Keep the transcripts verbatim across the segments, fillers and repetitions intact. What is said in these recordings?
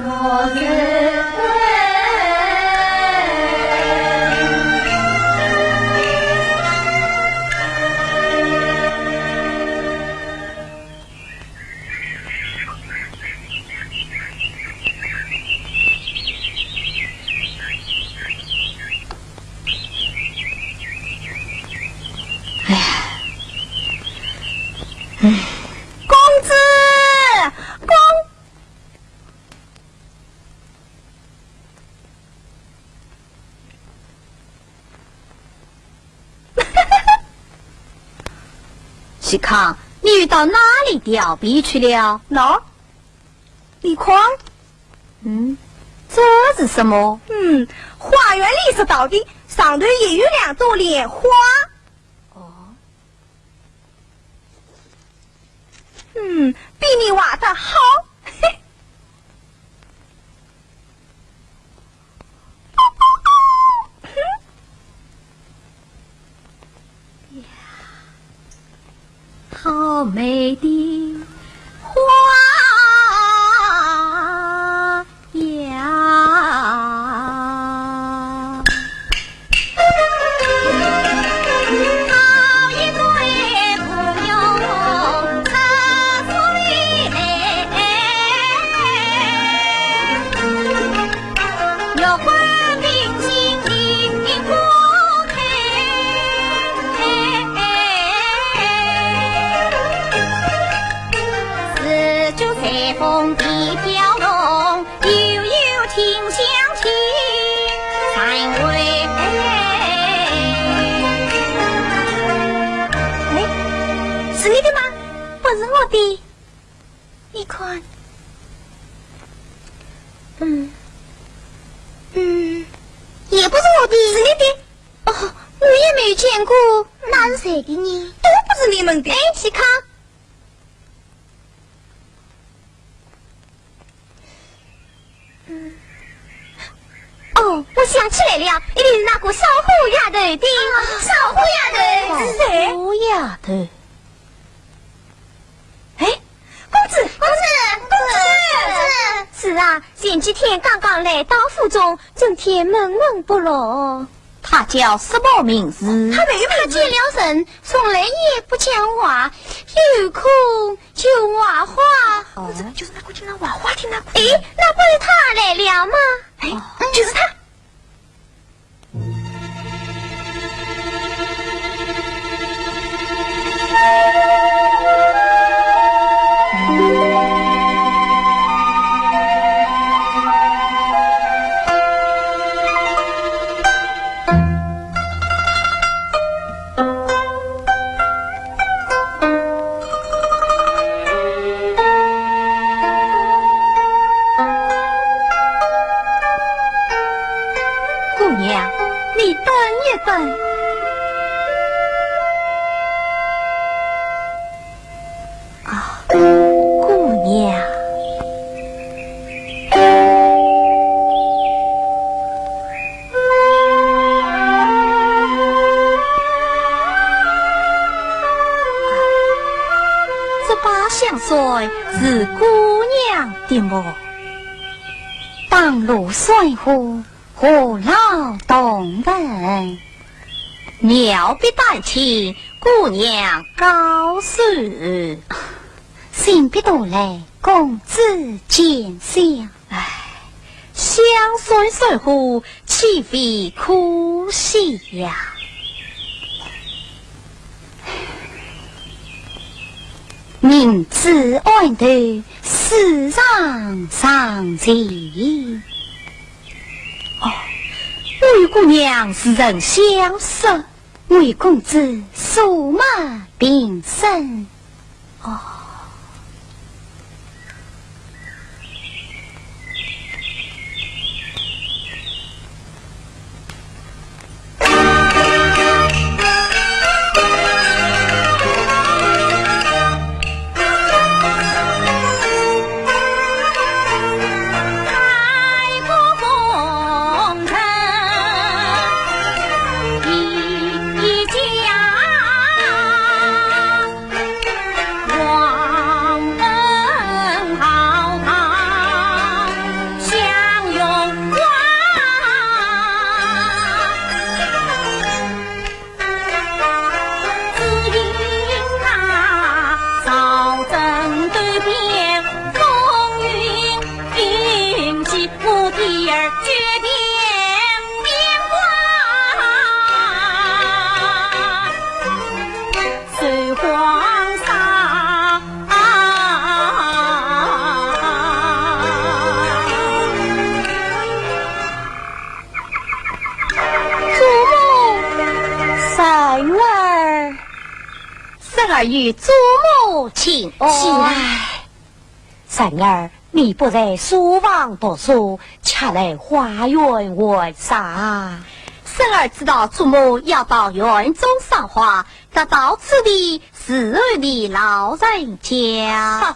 哎呀，哎。公子，公喜康，你又到哪里调皮去了？喏，你看。嗯，这是什么？嗯，花园里说到的，上头也有两朵莲花。哦。嗯，比你画的好。嘿。 好美的花呀。哎，是你的吗？不是我的。 你看。嗯，嗯，也不是我的。是你的。哦，我也没见过。那是谁的呢？都不是你们的。哎，喜康。 嗯。哦，我想起来了，一定是那个烧火丫头的。啊，烧火丫头是谁？烧火丫头。哎，公子，公子，公子！是啊，前几天刚刚来到府中，整天闷闷不乐。她叫什么名字？她没有名字。她见了人，从来也不讲话，有空 就画画。哦。就是那个经常画画的那个。诶，那不是他来了吗？诶，哦。就是他。姑娘，你等一等。 啊，姑娘。这把香水是姑娘的么？当路算火， 何劳动人？料必丹青，姑娘告辞。请别多来，公子见笑。唉，香水水火，岂非可惜呀？ 明知暗投，死生常情。哦，我与姑娘是曾相识，我与公子素昧平生。哦。一儿决定边关守皇上。祖母，孙儿。孙儿与祖母请安。起来。 孙儿，你不在书房读书，却来花园玩耍。孙儿知道祖母要到园中赏花，特到此地侍候你老人家。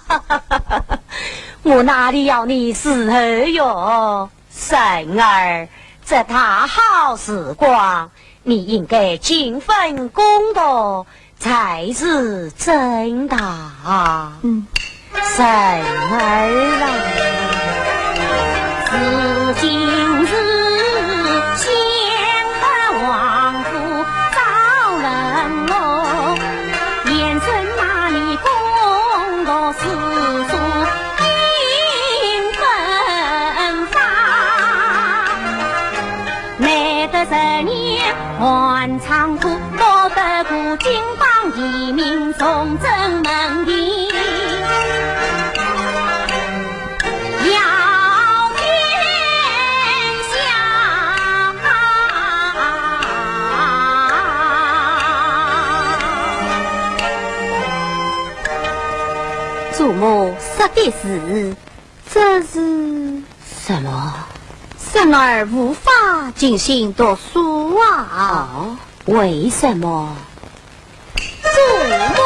我哪里要你侍候哟，孙儿，这大好时光，你应该尽分公道， 才是正道。嗯。孙儿啊，如今是先得王府招人咯，贤孙哪里公道，世俗应分法。 难得十年寒窗苦，躲得过金榜题名，重振门第耀天下。祖母说的是， 这是什么？孙儿无法静心读书啊。哦，为什么？祖母。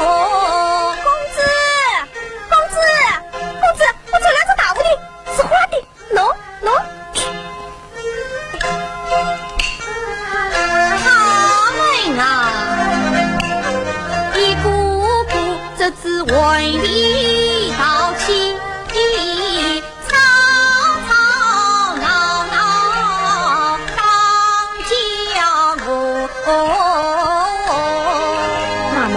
公子，公子，公子，我做了只大蝴蝶，是花的。 喏，喏。他们啊，一个个只知为利道气，吵吵闹闹当家务。那么，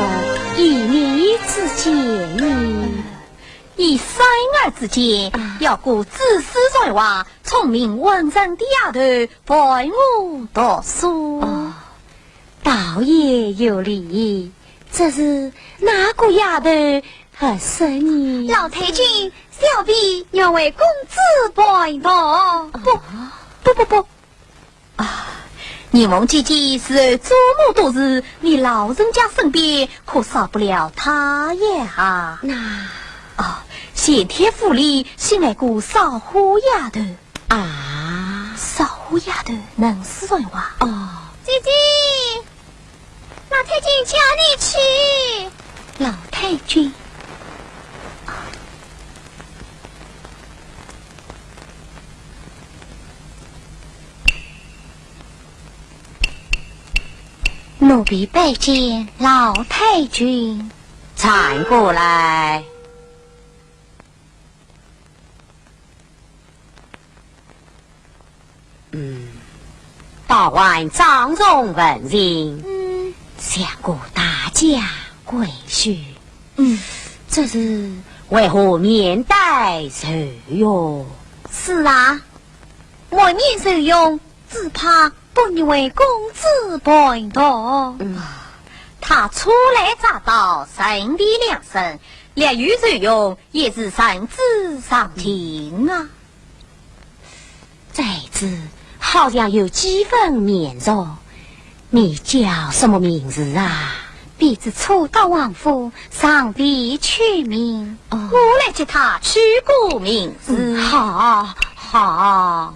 依你之见呢？ 依孙儿之见，啊。要雇知书才华、聪明文人的丫头陪我读书。哦，倒也有理。只是哪个丫头合适呢？老太君，小婢愿为公子陪读。不，啊。不，不，不， 啊，你们姐姐侍候祖母多时，你老人家身边可少不了她呀。那，哦，咸天府里新来个扫花丫头。啊？扫花丫头能说人话。哦。姐姐， 老太君叫你去。老太君。奴婢拜见老太君。站过来。 嗯，倒还掌中文情，嗯。像个大家闺秀。嗯。只是为何面带愁容？是啊，满面愁容，只怕不愿为公子陪读。嗯。她初来乍到，人地陌生，略有愁容，也是人之常情啊。 在此好像有几分面熟，你叫什么名字啊？婢自初到王府，常被取名。哦。我来给她取个名字。嗯，好，好。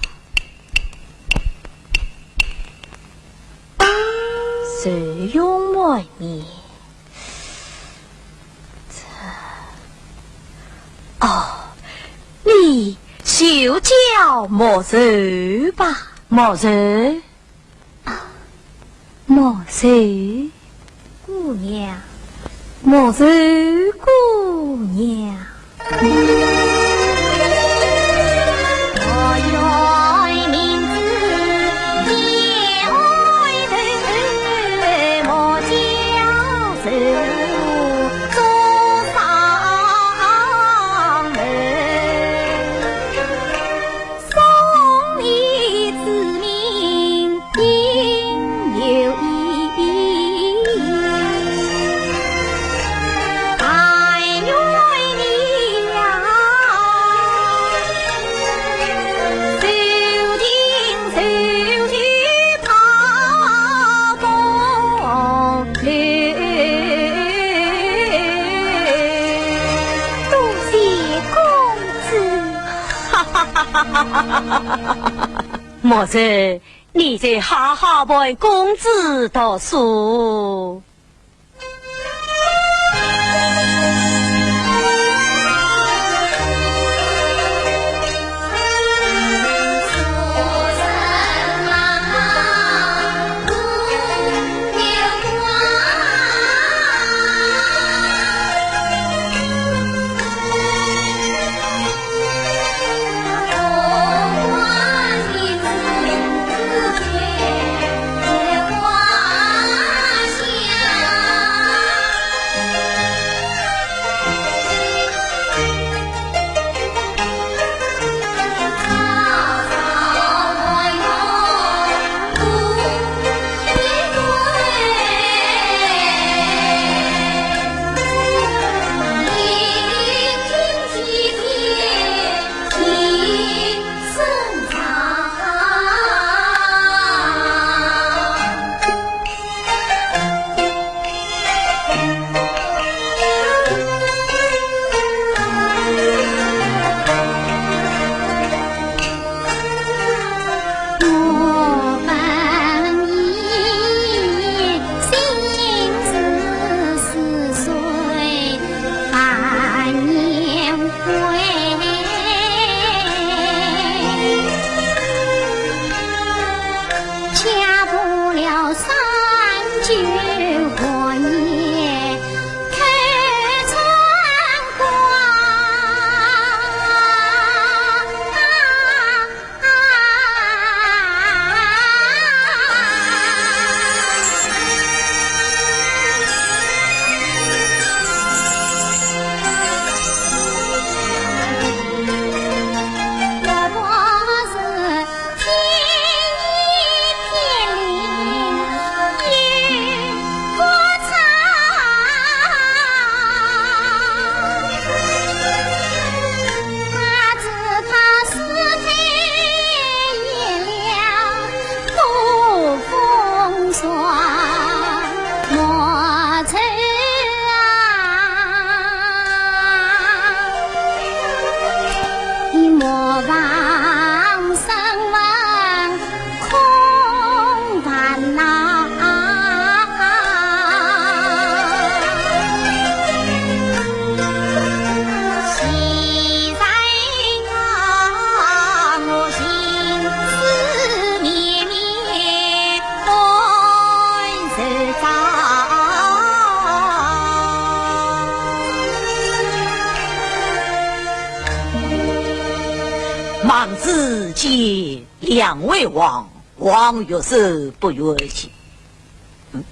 愁容满面。 这，哦，你就叫莫愁吧。莫愁？啊，莫愁。姑娘。莫愁姑娘。多谢公子。哈哈哈哈哈哈！莫愁，你就好好陪公子读书。孟子见两位王，王欲说不愿意。嗯，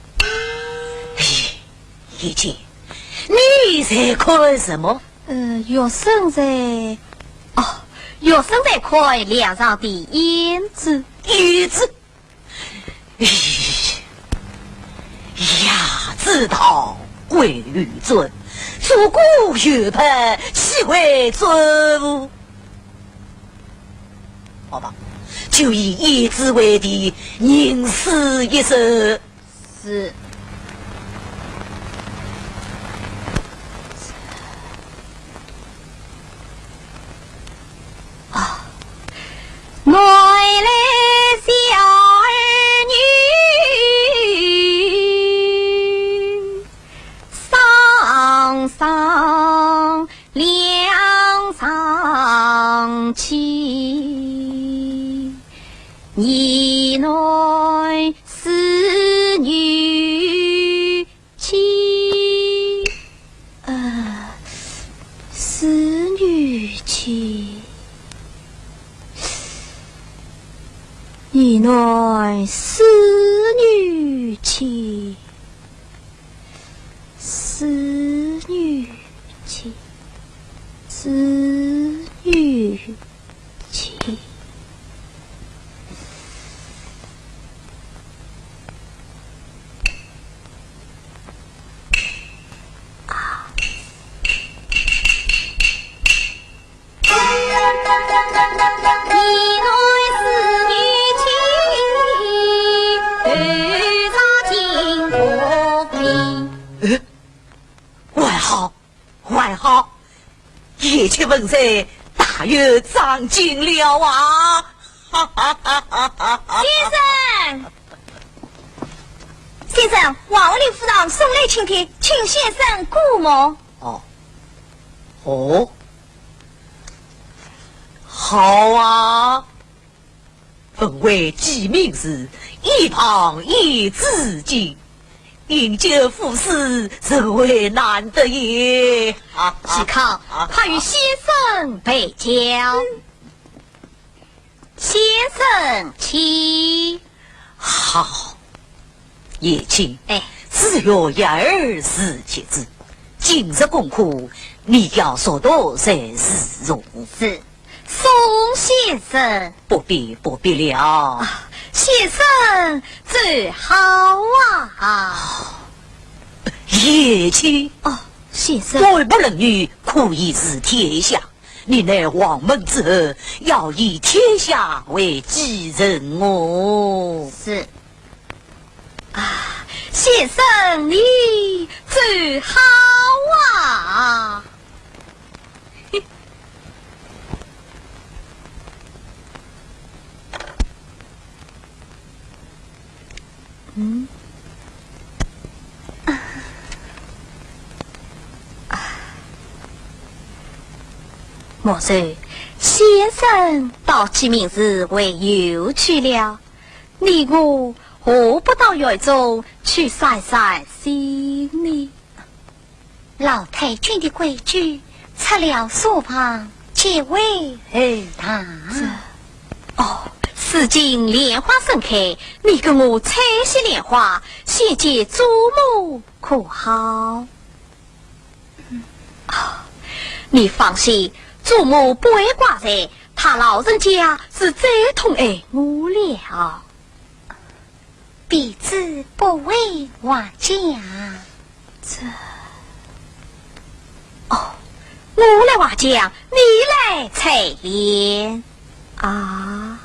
咦，贤姐，你在看什么？呃，学生在，哦，学生在看梁上的胭脂。胭脂？ 咦，雅之道贵于尊，做古学派岂为尊乎？好吧，就以胭脂为题，吟诗一首。是。 啊，南来小儿女，上上梁上去。儿男思女 妻，呃，思女妻，儿男思女妻，思女妻，思女 妻。哎，还好， 还好，贤妻文才大有长进了啊！哈哈哈哈哈哈！先生，先生，王文林府上送来请帖，请先生过目。哦，哦，好啊。 文为既名士，一旁一子敬，饮酒赋诗，实为难得也。嵇康，快与先生备酒。先生请。好，贤妻，哎。子曰：“学而时习之。”今日功课，你要熟读才是如何？是。 送先生。不必，不必了。啊，先生走好啊。贤妻。哦，先生。论男论女可以治天下，你乃王门之后，要以天下为己任哦。是。 啊，先生你走好啊。嗯。啊。啊。莫愁，先生到鸡鸣寺会游去了， 你我何不到园中去散散心呢？老太君的规矩，出了书房，即为后堂。这，哦，如今莲花盛开，你跟我采些莲花，献给祖母可好？ 啊，你放心，祖母不会怪罪，她老人家是最疼爱我了。弟子不会画像。这，哦，我来画像，你来采莲。啊。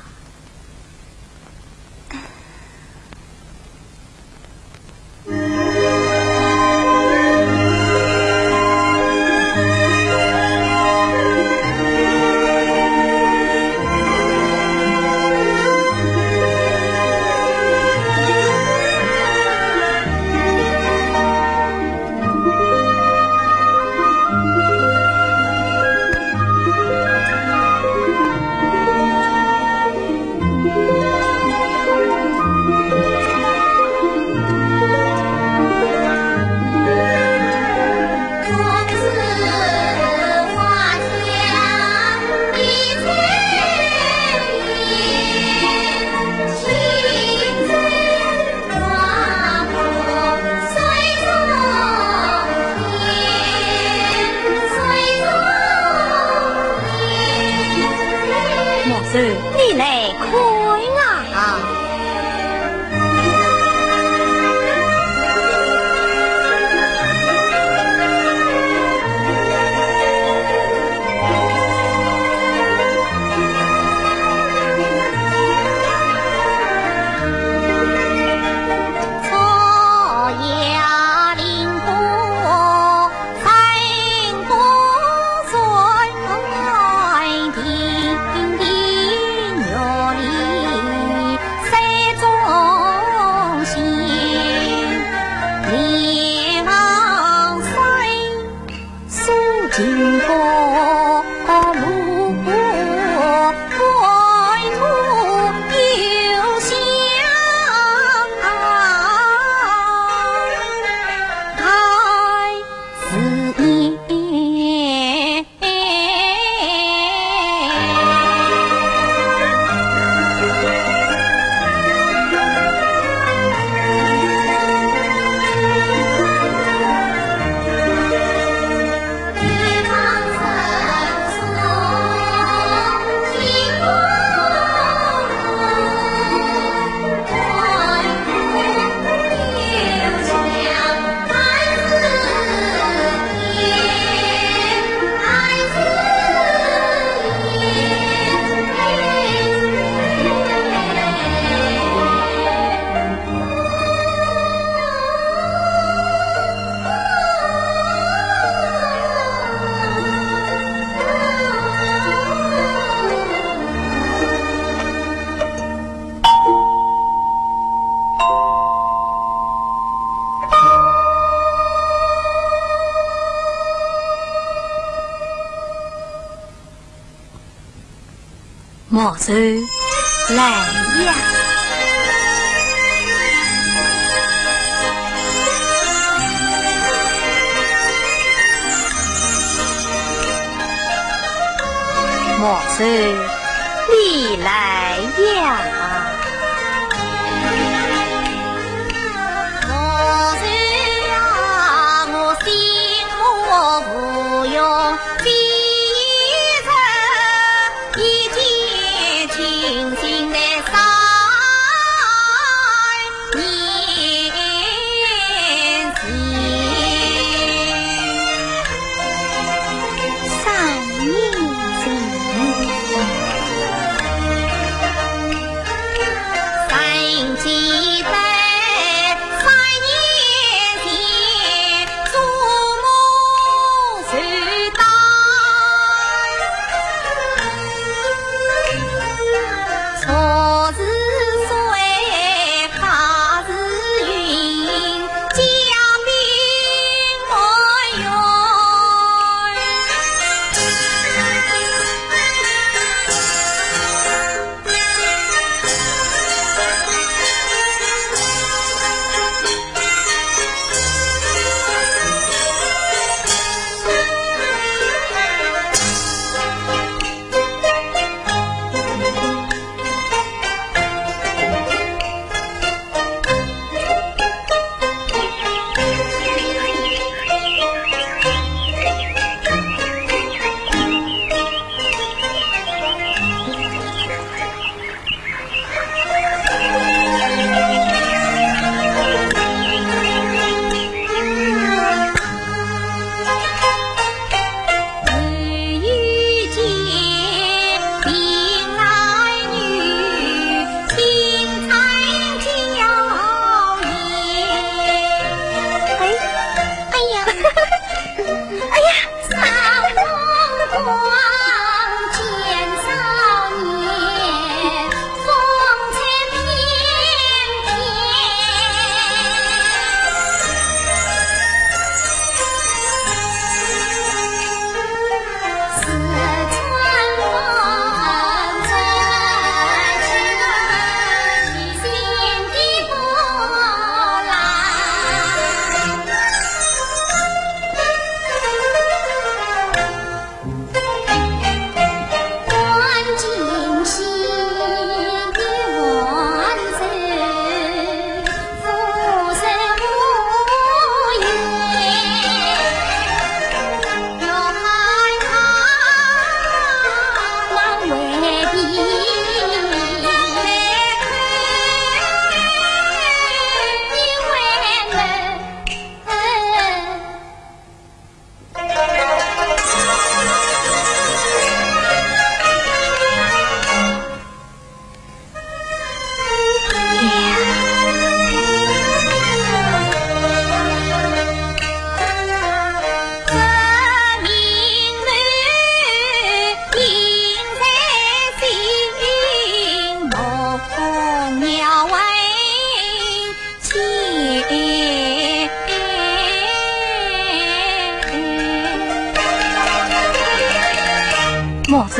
莫愁，你来看啊。走来呀。莫愁，你来呀。莫愁呀，我心无用。 今日已经清醒得三年前。三年前。 曾记得三年前，祖母寿诞，昨日水，今日云，家贫寒穷。 哎，哎呀，哎呀！ 莫愁。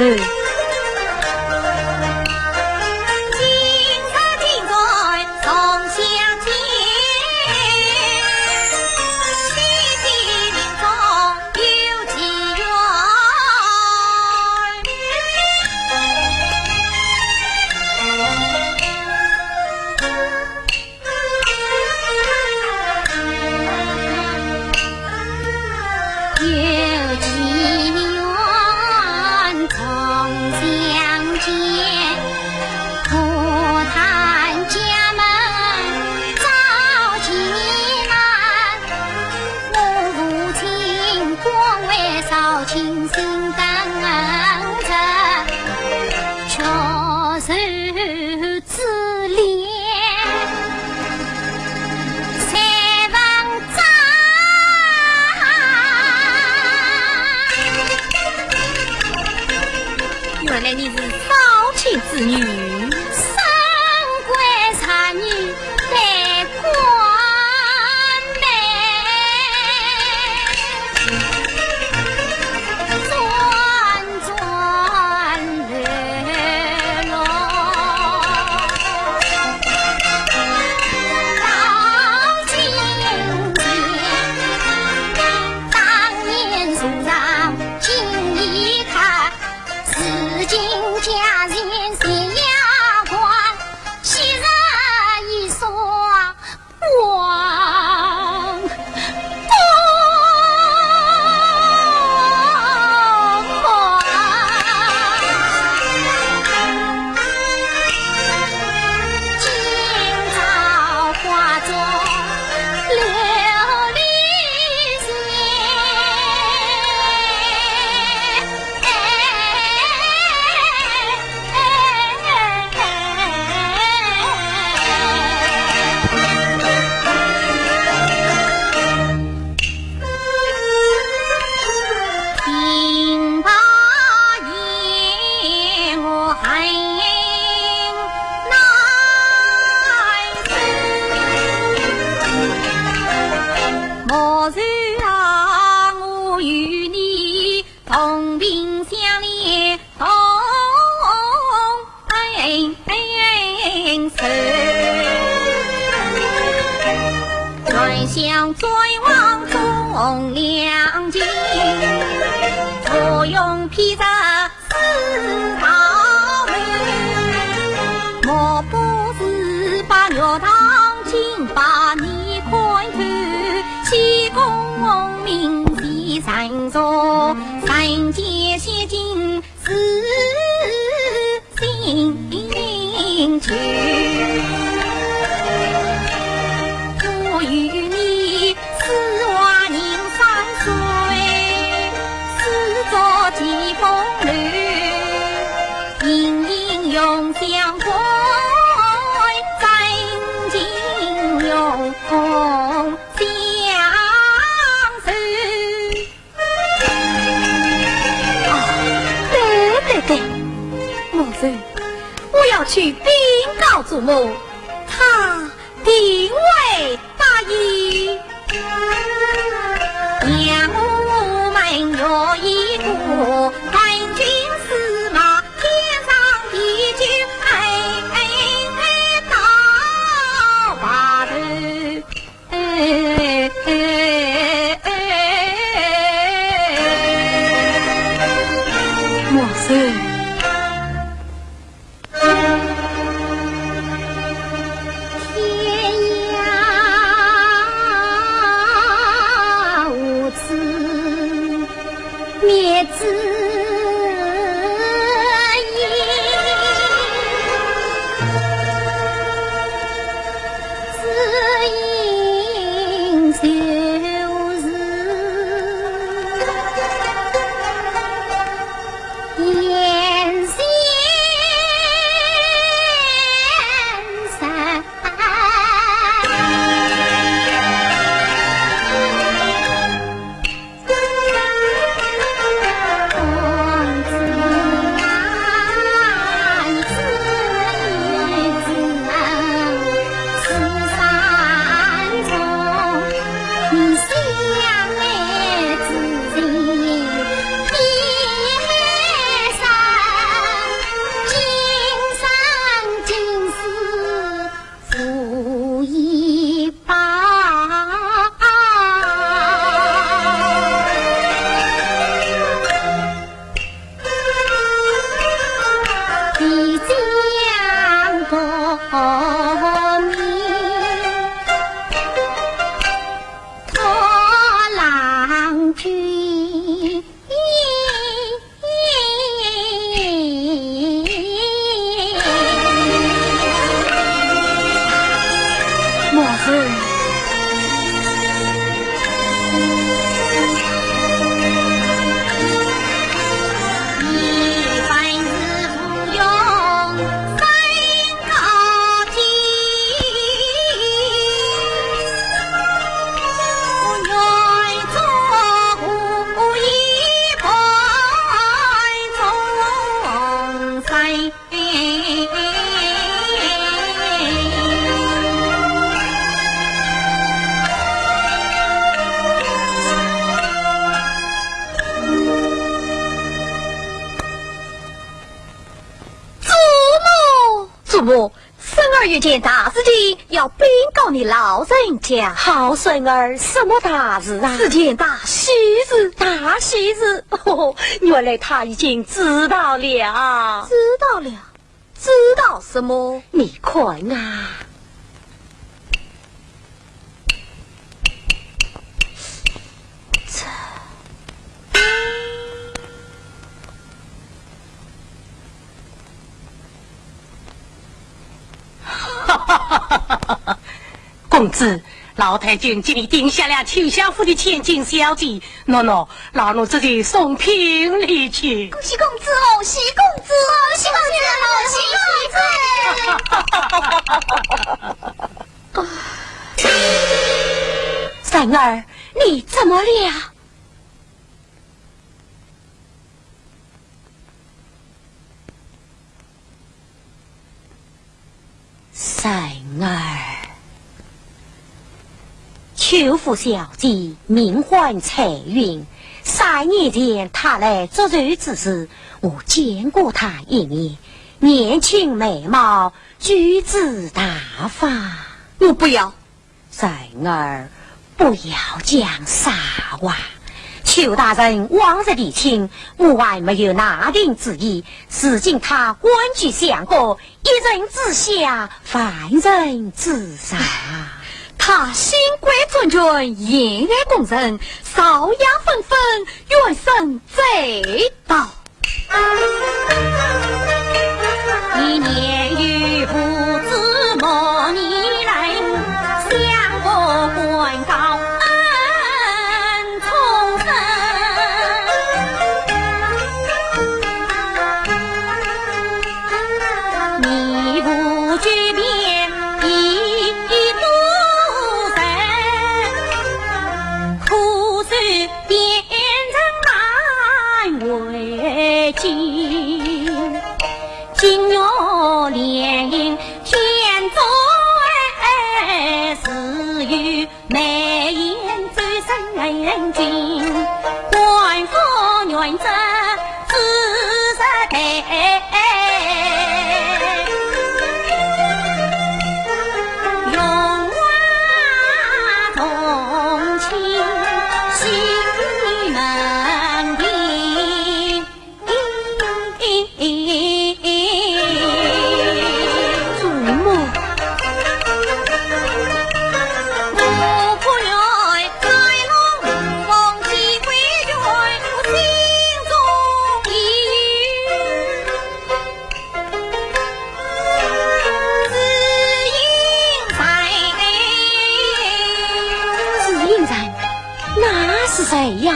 转向转望忠良进，坐拥披着四道门。莫不是把玉堂金把你看透，气功名在上座，三界仙境 是心情。我与你似画人山水，似作寄风楼，隐隐永相会，真情永相随。 啊，对对对，我说，我要去禀告祖母，她定会答应。让我们约一个赶紧司马，天上地就哎哎哎到白头。 莫愁。天涯何处 灭子音，子音就是言先生。祖母，祖母， 孙儿有件大事情要禀告你老人家。好孙儿，什么大事啊？是件大喜事。大喜事？哦，原来他已经知道了。知道了？知道什么？你看啊。 公子，老太君给你定下了秋香府的千金小姐，喏喏，老奴这就送聘礼去。恭喜公子，恭喜公子，恭喜公子，恭喜公子！三儿，你怎么了？ 三儿，秋府小姐名唤彩云，三年前她来祝寿之时，我见过她一面，年轻美貌，举止大方。我不要。 然而，不要讲傻话。邱大人往日提亲，我还没有拿定主意，如今他官居相国，一人之下，万人之上。他新贵状元，县县功臣，朝野纷纷，远生追悼。 你年幼无知莫议论，相国官高恩重身。你无举便亦多人，可是 边城难为继。金玉联姻天作爱，自有美言周成君，官复原则 子时代，荣华重庆西门庭。祖母。 祝英台，那是谁呀？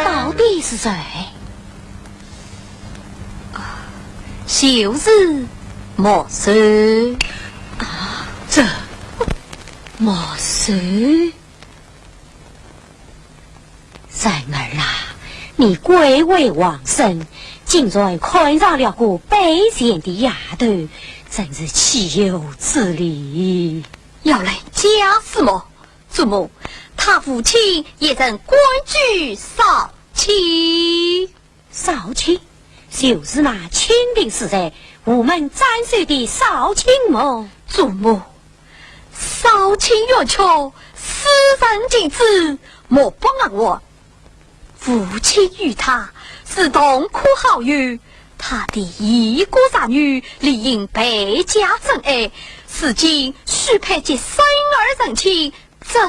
到底是谁？啊，就是莫愁。啊，这莫愁。 然儿啊，你贵为皇孙，竟然看上了个卑贱的丫头，真是岂有此理！要来家事么？祖母，他父亲也曾官居少卿。少卿？就是那清廷时代，午门斩首的少卿么？祖母， 少卿冤屈，世人尽知，莫不耳闻。父亲与他是同科好友，他的一个侄女理应倍加珍爱，如今许配给孙儿成亲，这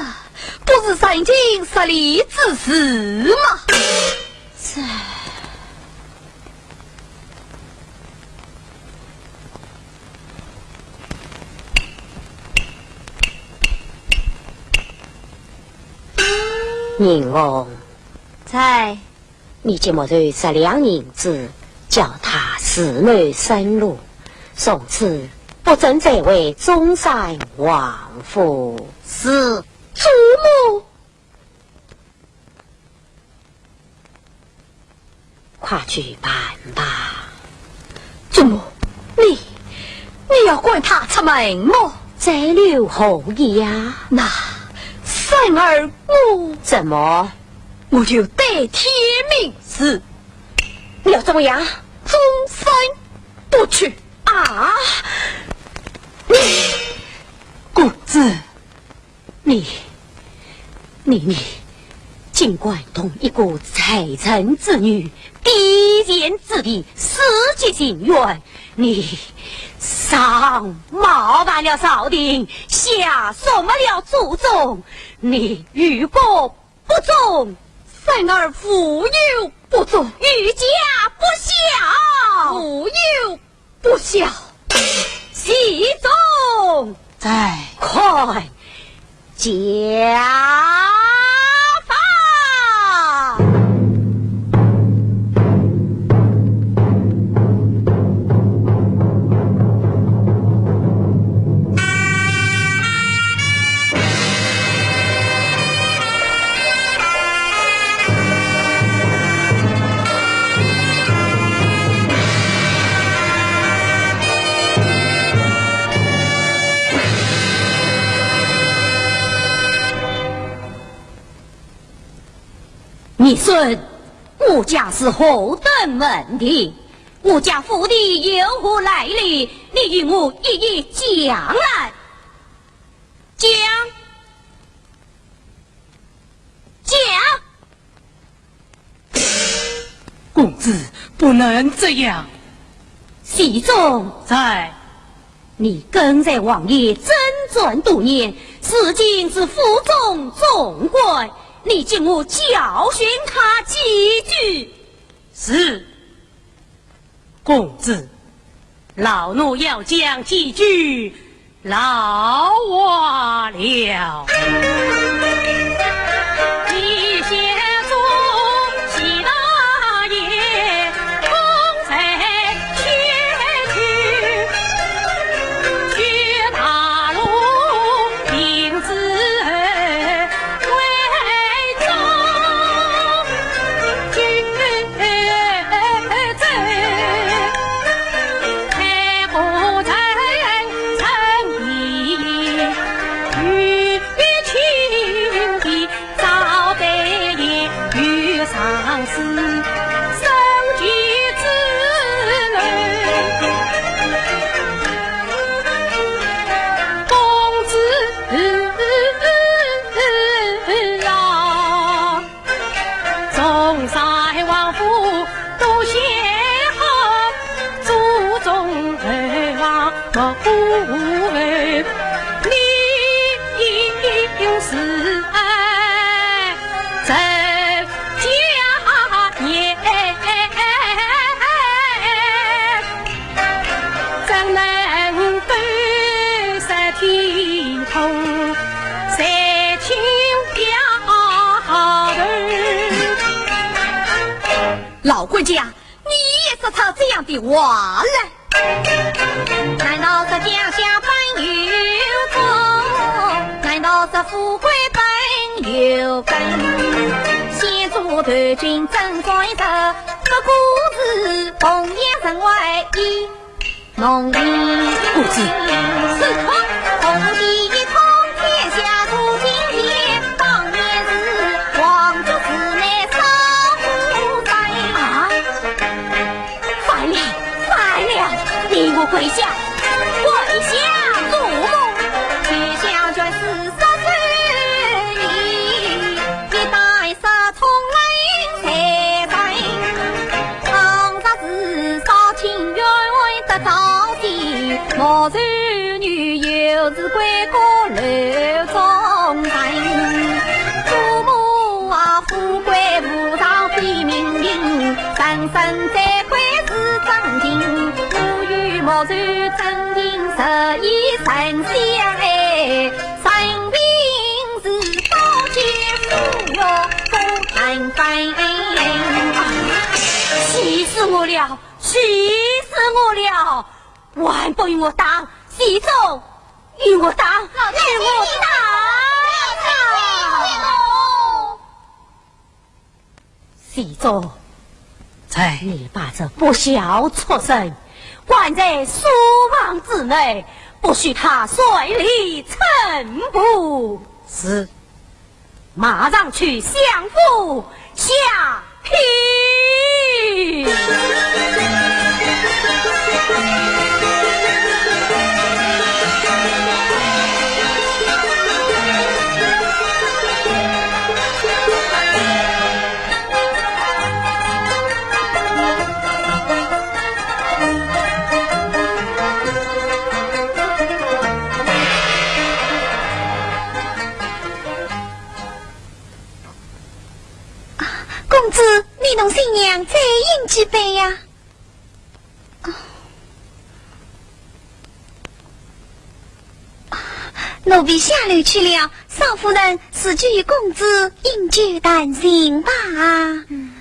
不是人情失礼之事吗？这 宁红。在。你给莫愁十两银子，叫他自谋生路，从此不准再回中山王府。是。祖母。 快去办吧。祖母，你，你要赶他出门么？再留何意呀？那，然而我，怎么？我有对天盟誓。你要怎么样？终身不娶。啊！你，公子， 你，你，你，竟敢同一个罪人之女，低贱之地，私结情缘，你上冒犯了朝廷，下辱没了祖宗，你于国不忠。然儿无有不忠。于家不孝。无有 不孝。其中，在。看家法。你说，我家是何等门第？我家府邸有何来历？你与我一一讲来。讲，讲。公子，不能这样。喜宗。在。 你跟随王爷征战多年，如今是府中总管，你替我教训他几句。是，公子，老奴要讲几句老话了。 老管家，你也说出这样的话来？难道是家乡本有种？难道是富贵本有根？先祖断根正宗的，不过是弘扬神威一 农民。公子。此刻，红旗一统天下，如今天，当年是皇族之内少无人。啊！反了，反了！你我跪下，跪下！祖宗！天下全是杀手，一代杀 从来在在，唐朝是少卿冤得朝廷，莫愁女又是归个楼中人。祖母啊，富贵无常非命定，人生最贵是真情，无欲莫愁真情，十一生相爱，生病 是刀剑斧钺不能分。气死我了！气死我了！还不与我打！喜宗，与我打！与我打！老太君，老太君。 喜宗，在。你把这不孝畜生关在书房之内，不许他随礼称步。是。马上去相府下聘。公子，你同新娘再饮几杯呀。 奴婢下楼去了，少夫人自己与公子饮酒谈心吧。嗯。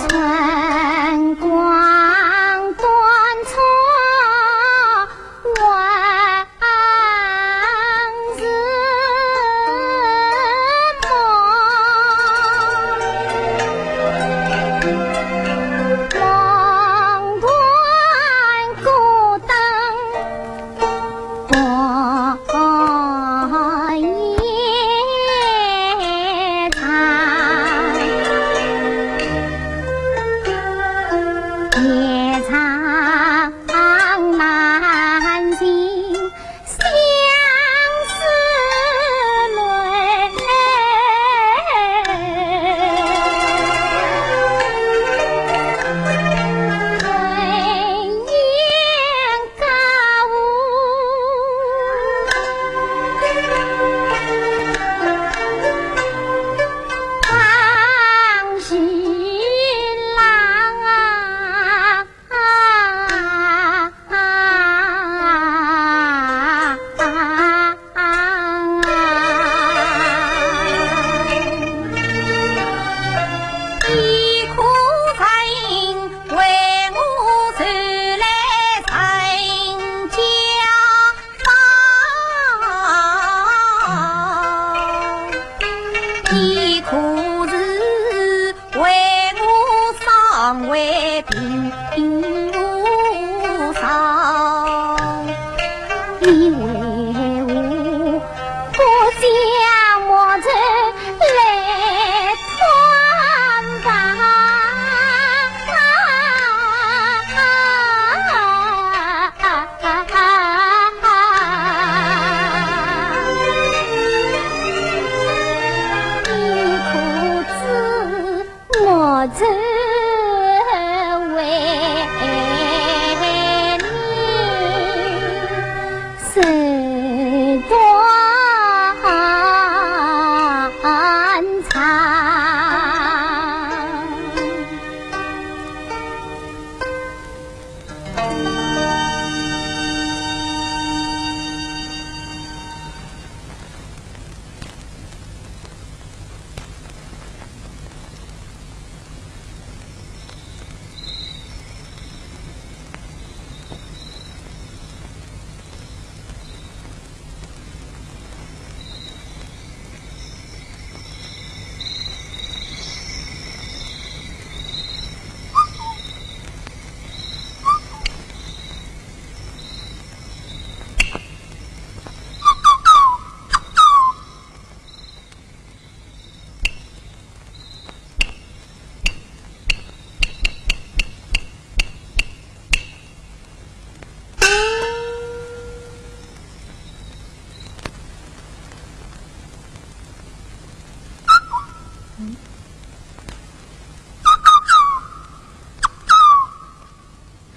春光短促往事梦，梦断孤灯 半夜长，夜长难尽相思泪。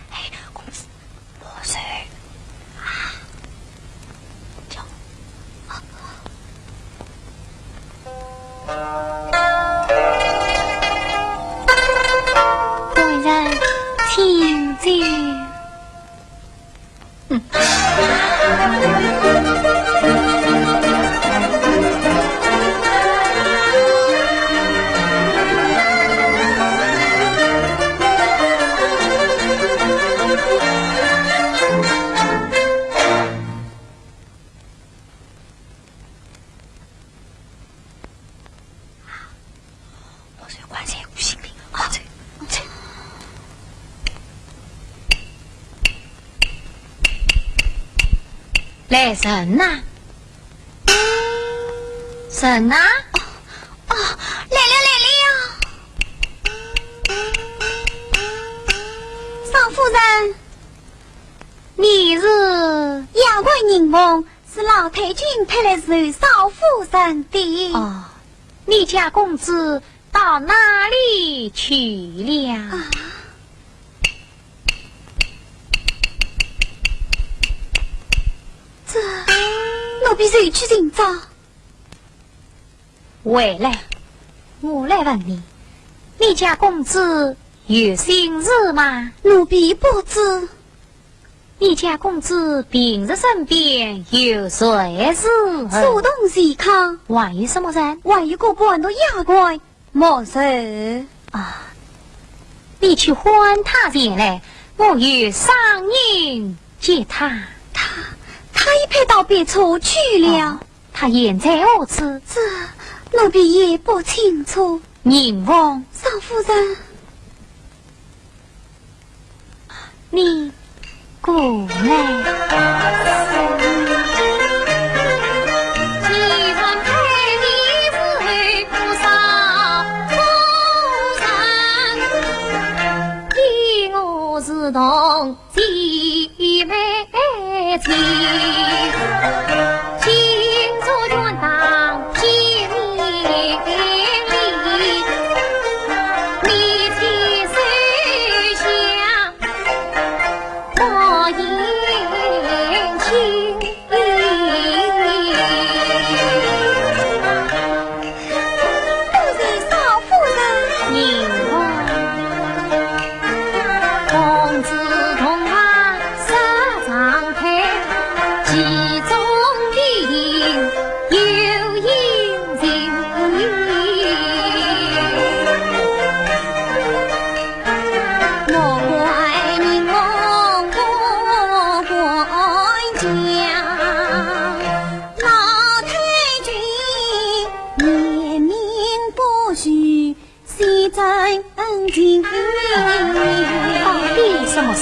哎，公子，莫睡啊！叫，啊，官人，请进。嗯。我是官人，有性命啊！这，这。来人呐！人呐！哦，哦，来了，来了呀！少夫人，你是？夜观人梦，是老太君派来求少夫人的。哦，你家公子到哪里去了？啊，这，奴婢随去寻找。回来，我来问你，你家公子有心事吗？奴婢不知。 你家公子平日身边有谁是？书童钱康。还有什么人？还有个伴读丫鬟莫愁。啊，你去唤他前来，我有赏银给他。他，他已派到别处去了。哦，他现在何处？这，奴婢也不清楚。宁凤。少夫人。 你过来。多谢少夫人。到底什么事？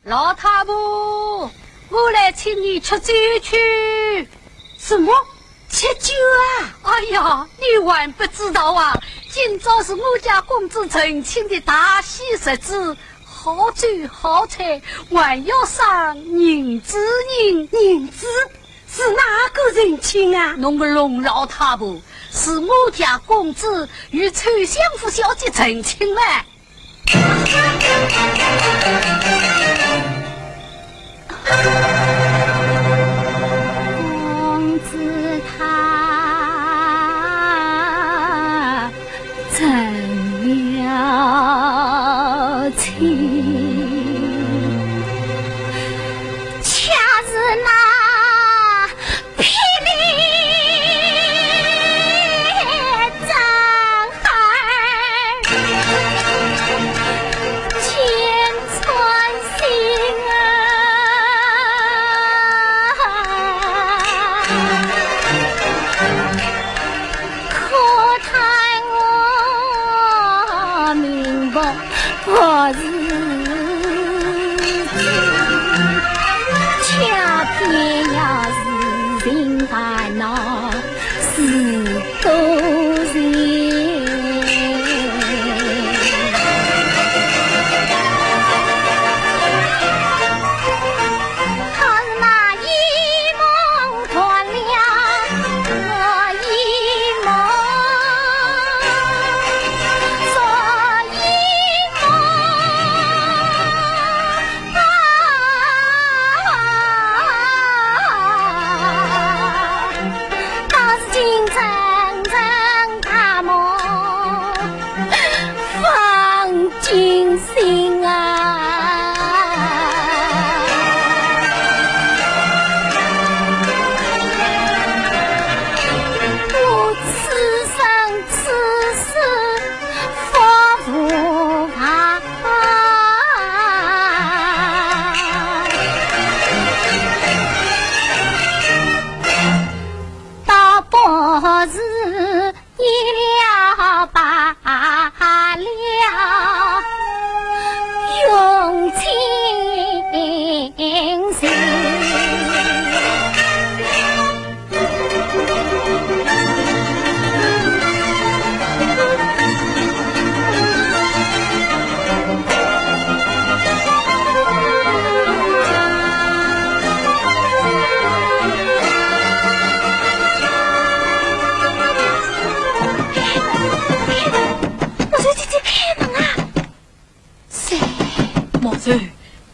老太婆，我来请你吃酒去。什么？吃酒啊？哎呀，你还不知道啊，今朝是我家公子成亲的大喜日子，好酒好菜，还要赏银子呢。银子？是哪个成亲啊？侬个龙老太婆，是我家公子与秋香福小姐成亲了。 公子他真要亲，恰似那霹雳震耳，箭穿心啊！可叹我命薄何时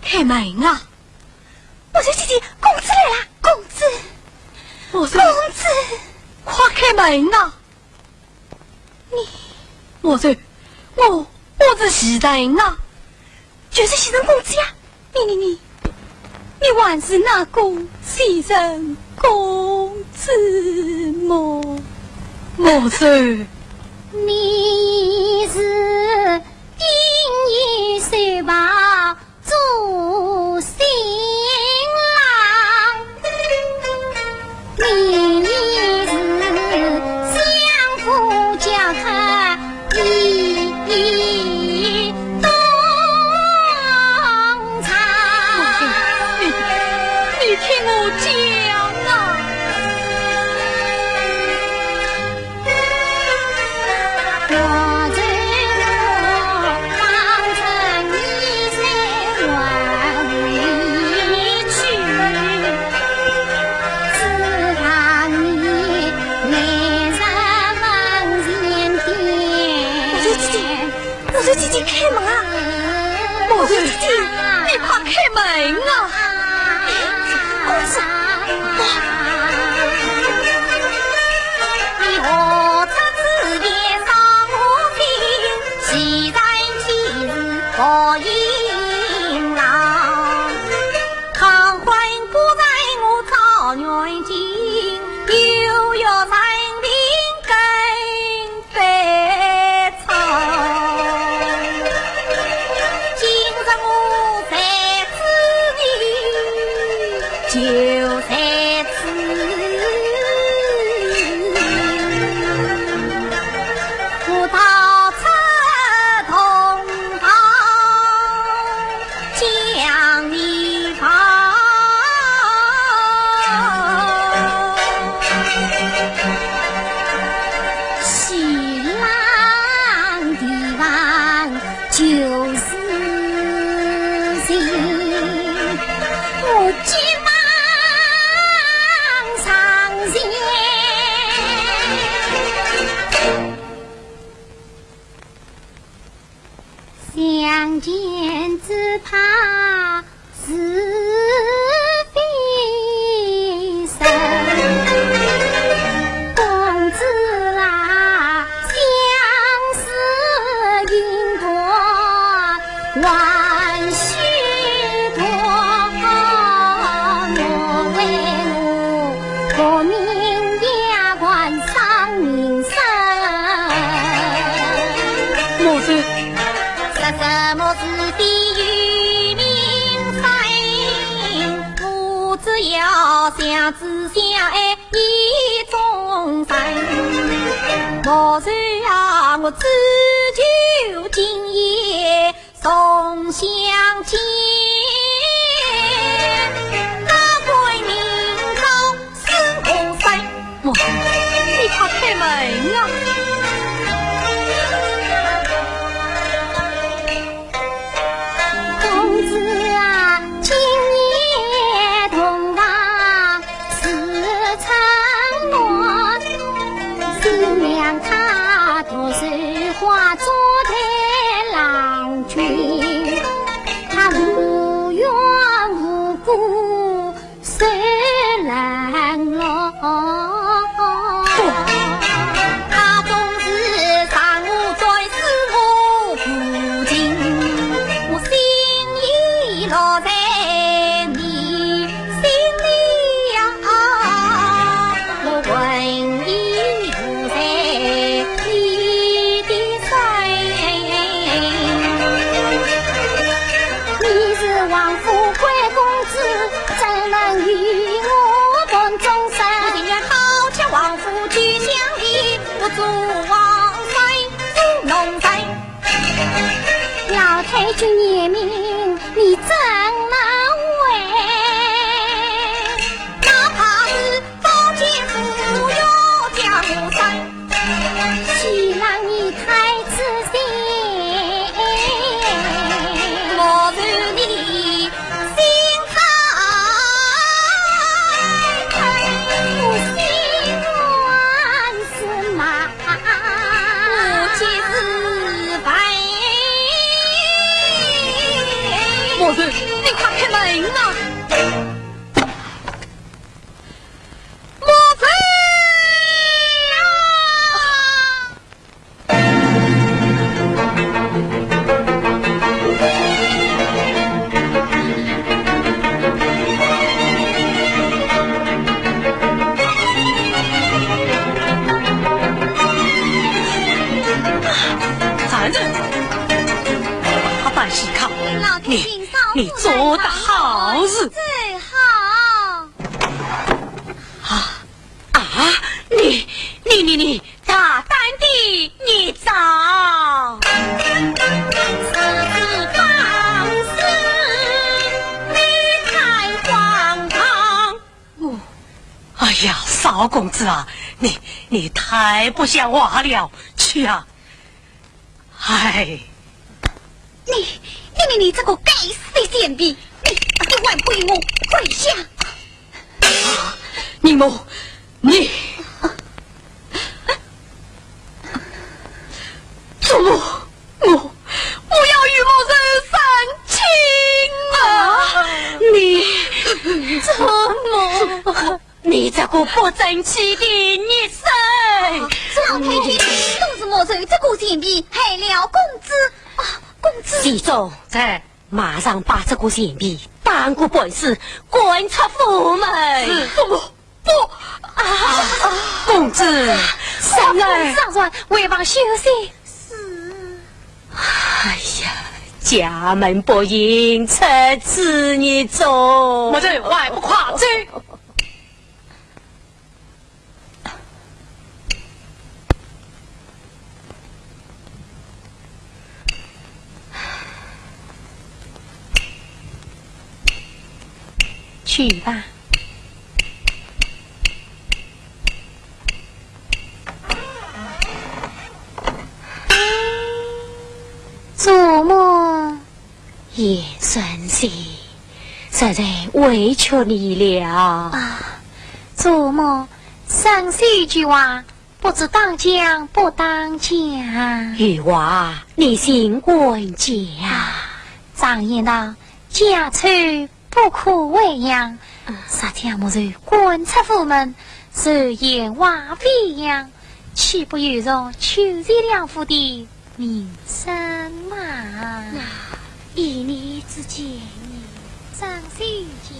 开门啊！墨守姐姐，公子来啦！公子，墨守，公子，快开门啊！你，墨守，我，我是袭人啊！就是袭人公子呀！你，你，你，你还是那个袭人公子么？墨守，你是锦衣锦袍 做新郎，你是相府教客一等差。你，你听我讲啊。 墨守姐姐，开门啊！墨守姐姐，你快开门啊！公子，墨守，你快开门啊！ 老太君严命，你怎么会？ 墨站住！大胆欺客！老天爷，你，你做得好事！最好。啊，啊，你，你，你，你，大胆的孽障！哦，哎呀，少公子啊，你，你太不像话了，去啊！哎。你，你，你，你这个该死的贱婢，你，你还不与我跪下！宁母，你，祖母，我，我要与母后成亲啊！你，祖母。 你这个不争气的孽畜！老太君，都是母后这个贱婢害了公子。啊，公子。喜宗。在。马上把这个贱婢打个半死，赶出府门。是。不，不，不。啊，公子，上来。上船，回房休息。是。哎呀，家门不幸，出此孽种。母后，还不快走！ 去吧。祖母。 贤孙媳，实在委屈你了。啊，祖母，孙媳一句话，不知当讲不当讲。有话你尽管讲。啊，常言道，家丑不可外扬，嗯。若将母后赶出府门， 是言话飞扬，岂不有辱邱氏两府的名声嘛？那依你之见呢？张小姐。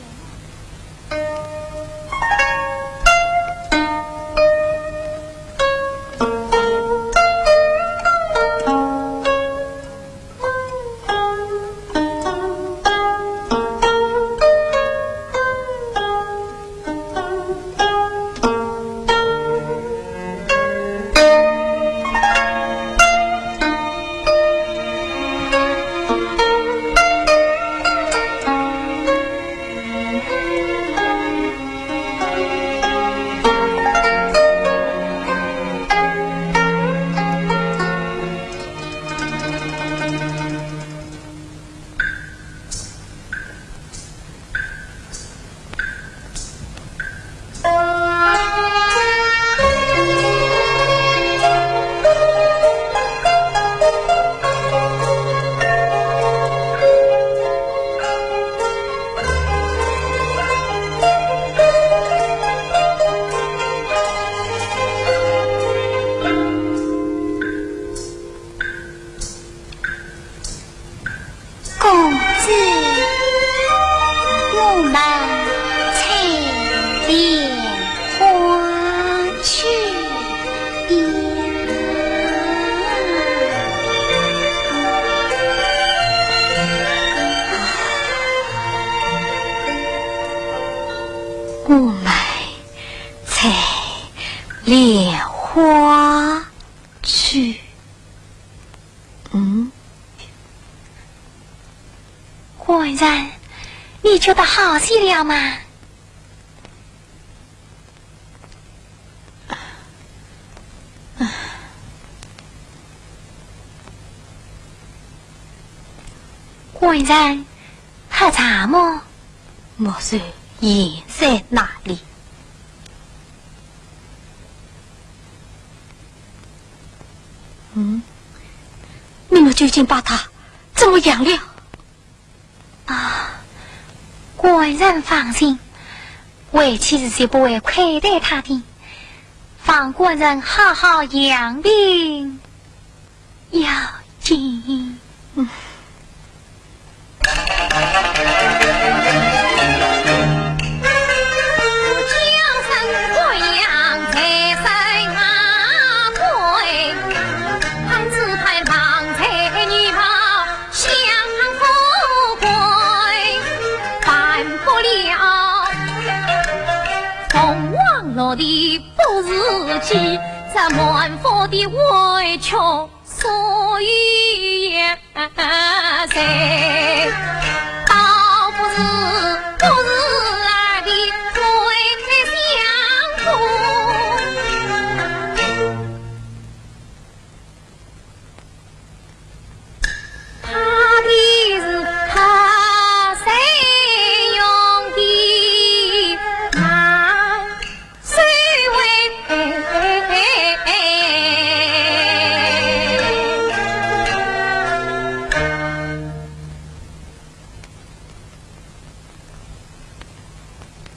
公子，我们采莲花去呀。我们采莲花去。 嗯？官人，你觉得好些了吗？官人，喝茶么？ 莫说现在那里。嗯，你们究竟把他怎么样了？啊，官人放心，为妻是绝不会亏待他的，望官人好好养病。 要紧。嗯。己，这满腹的委屈，所以也谁，倒不如不是来的回相公。 他的是他谁用的那谁为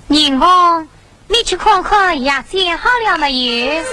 宁王， 你去看看药煎好了没有？是。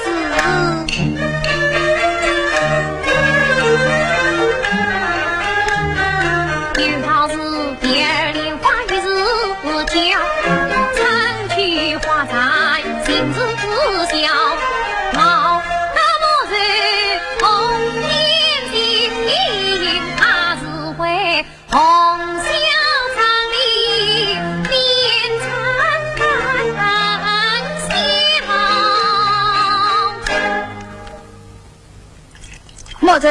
莫愁，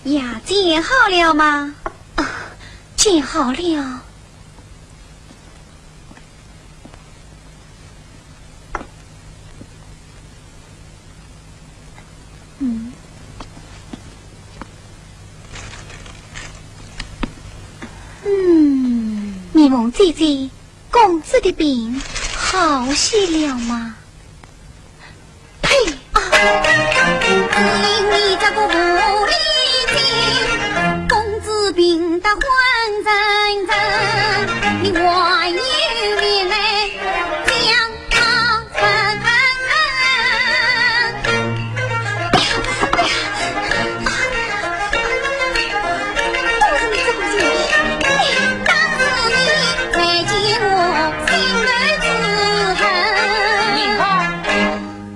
药煎好了吗？啊，煎好了。 嗯。嗯。你们姐姐，公子的病好些了吗？呸！啊！你这个无礼精，公子病得昏沉沉，你还有脸来讲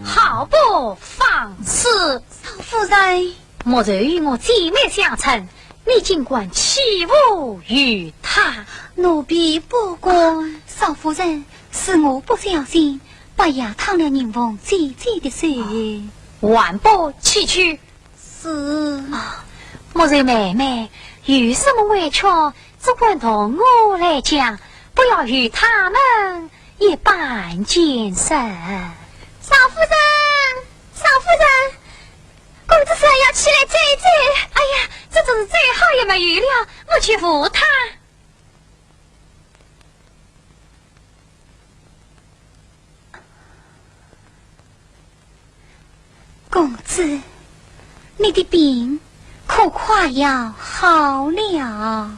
好不放肆！少夫人。 莫愁与我姐妹相称，你竟敢欺负于她。奴婢不敢。少夫人，是我不小心，把药烫了宁王姐姐的手。还拨起去。是。啊，莫愁妹妹，有什么委屈，只管同我来讲，不要与他们一般见识。少夫人，少夫人， 公子说要起来走一走，哎呀，这真是再好也没有了，我去扶他。公子，你的病可快要好了。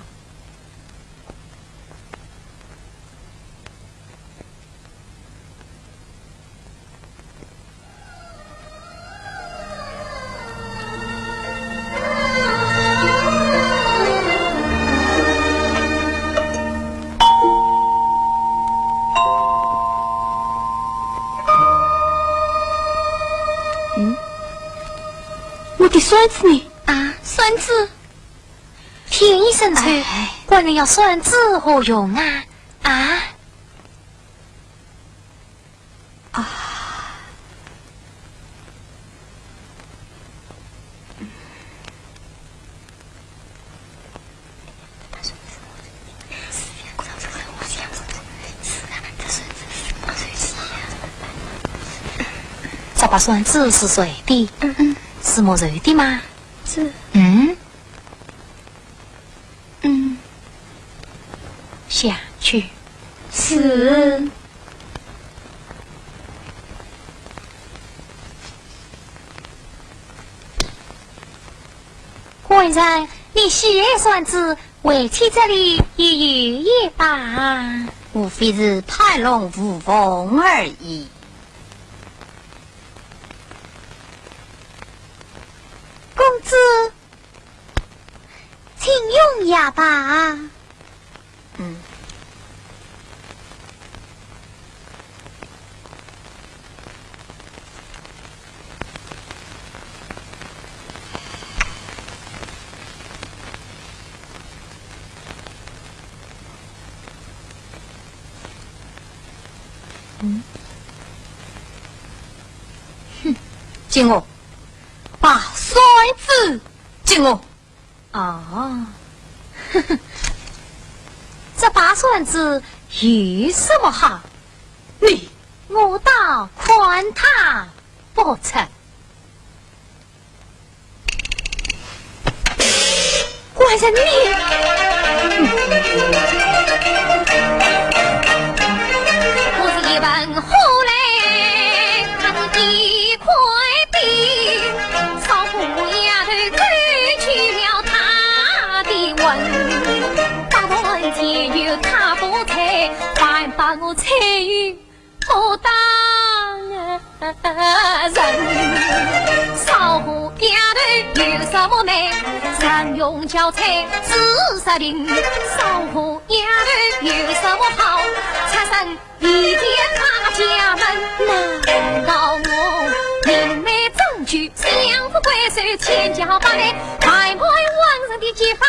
嗯？我的扇子呢？啊，扇子？天已生秋，哎。官人要扇子何用啊？啊？ 啊。这把扇子是谁的？嗯嗯。是莫愁的吗？是。嗯？ 嗯。下去。是。官人，你喜爱扇子，回去这里也有一把。无非是怕弄无缝而已。公子， 请用药吧。嗯。嗯。给我，把扇子给我。啊，这把扇子有什么好？你，我倒看它不成。 官人你，我是一盆火来，它是一块冰，烧火丫头勾去了他的魂。八段千秋他不睬，反把我踩入 武当人。烧火丫头有什么美？人容憔悴四十病。烧火丫头有什么好？出身一间大家门，难道我明媒正娶，相夫归首千家百代，白白王孙的结发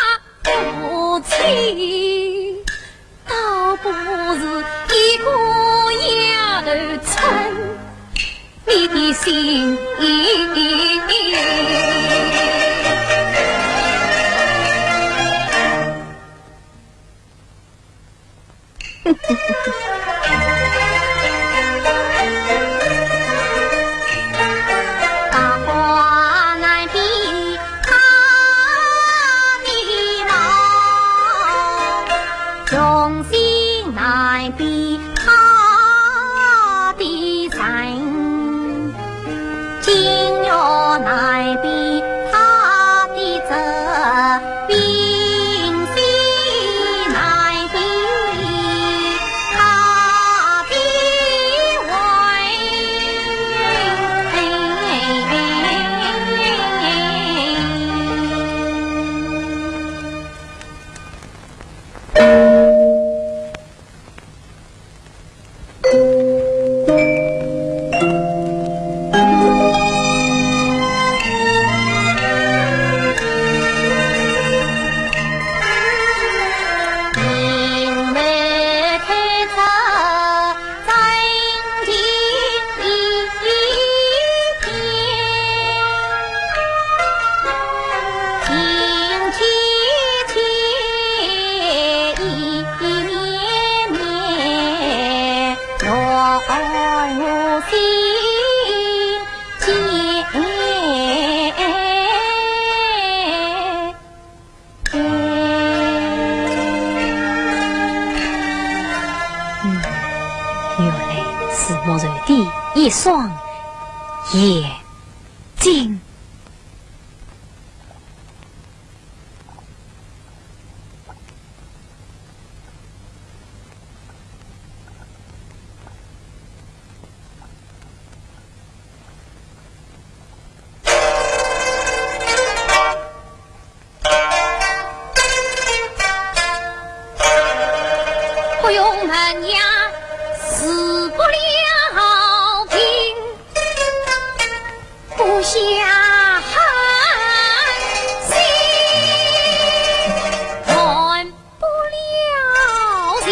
夫妻？ 倒不如一个丫头称你的心。 大话难比他的貌，忠心难比他的人，金玉难比他的质，冰心难比 他的魂。嗯，原来是莫愁的一双眼睛。 不用问呀，是不了情，不下狠心，断不了情。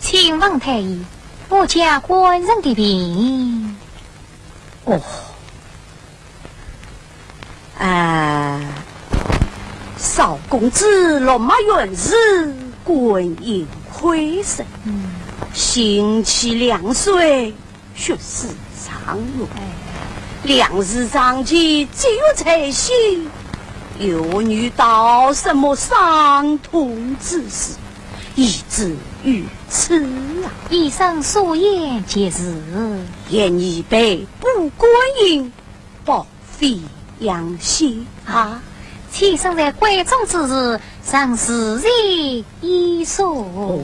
请问太医，我家官人的病……哦，啊，少公子龙马原是官印会审，嗯。刑期两岁， 学士状元，哎。两字上去只有在先，又遇到什么伤痛之事，以至于此啊？医生所言极是。严医备，补官印，保肺养血啊。啊，妾身在闺中之时，人是谁一说。哦，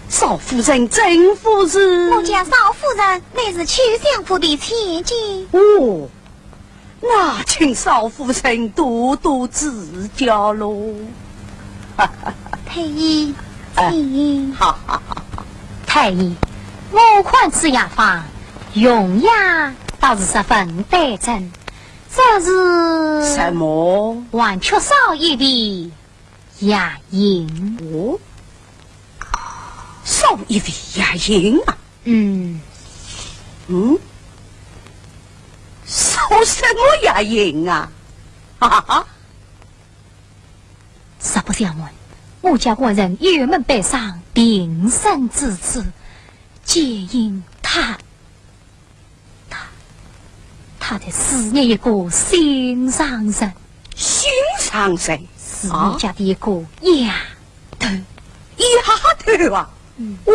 少夫人真不是？我家少夫人乃是秋相府的千金。哦，那请少夫人多多指教喽。太医，哎，请。好，好，好。太医，我看此药方用药倒是十分对症，只是什么？还缺少一味药引。哦，少一味药引啊？嗯。嗯？少什么药引啊？哈哈哈。实不相瞒，我家官人幽门悲伤，病身之处，皆因他，他，他在思念一个心上人。心上人？是你家的一个丫头。丫头啊？嗯。哦，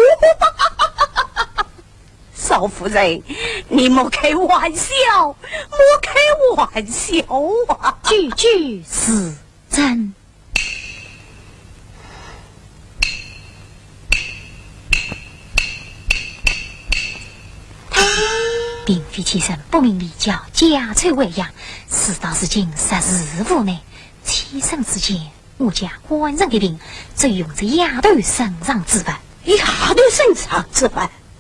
少夫人，你莫开玩笑，莫开玩笑啊！句句是真。 并非妾身不明理，叫家丑外扬，事到如今，实是无奈。起身之前，我家官人的病，只用这丫头身上之物。丫头身上之物？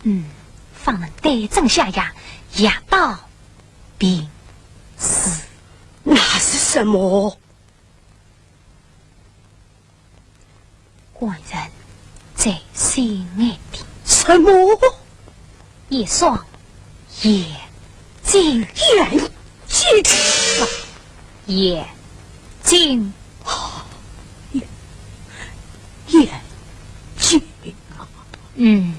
嗯，方能对症下药，药到病除。那是什么？ 官人在心眼里。什么？一双眼睛。眼睛？眼睛。啊，眼，眼睛啊。嗯。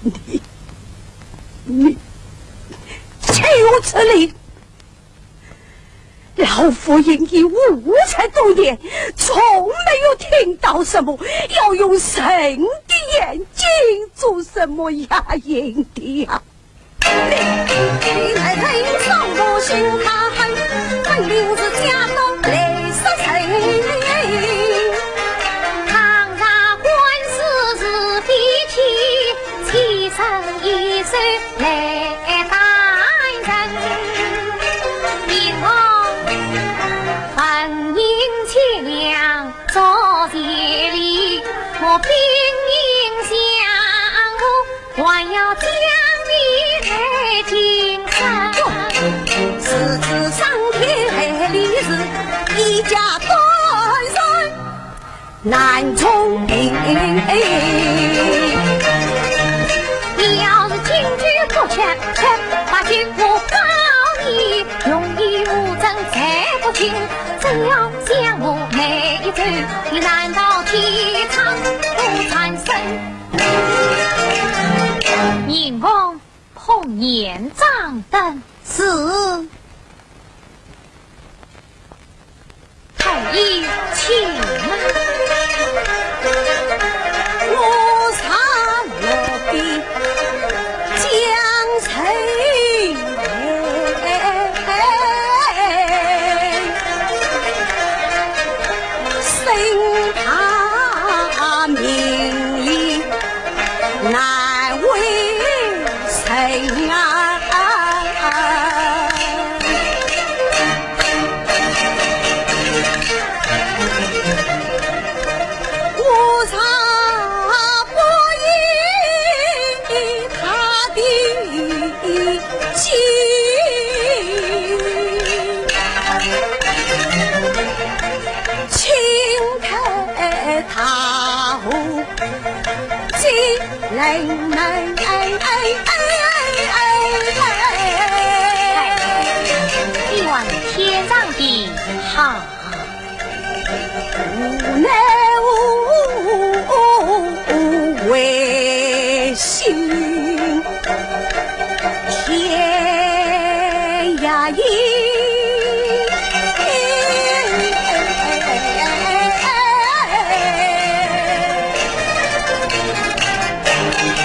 你，你，岂有此理！老夫行医五十多年，从没有听到什么要用人的眼睛做什么药引的呀。 你难道天长不传声？ 宁王碰年掌灯。是。太医请啊。我上了的江水。 生怕名利难为情啊。我若不依他的 情，请客他何竟能？哎，你望天上的好。 无奈何为心天涯意。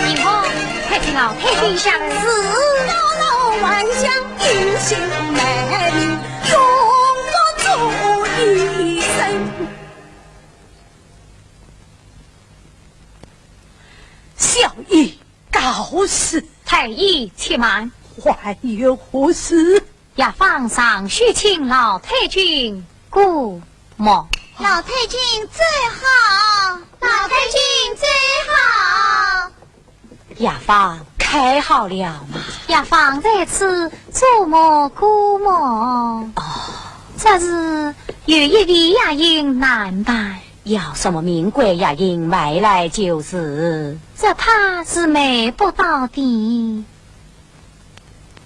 你我快去老太君下。是。想有心难明，永不做一生。小医告辞。太医且慢。还有何事？药方尚书请老太君过目。老太君走好。老太君走好。 药方开好了吗？药方在此，主母过目。哦。只是有一味药引难办。要什么名贵药引买来就是。只怕是买不到的。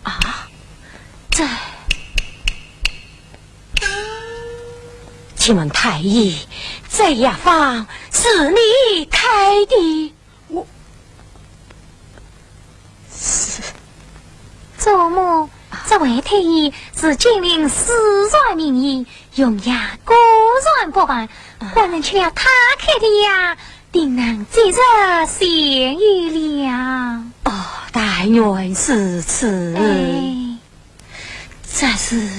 啊？这……请问太医，这药方是你开的？ 我……是。主母，这位太医是金陵四传名医，用药果然不凡，啊。官人吃了他开的药，定能节约钱银了。哦，但愿如此。哎。 这是……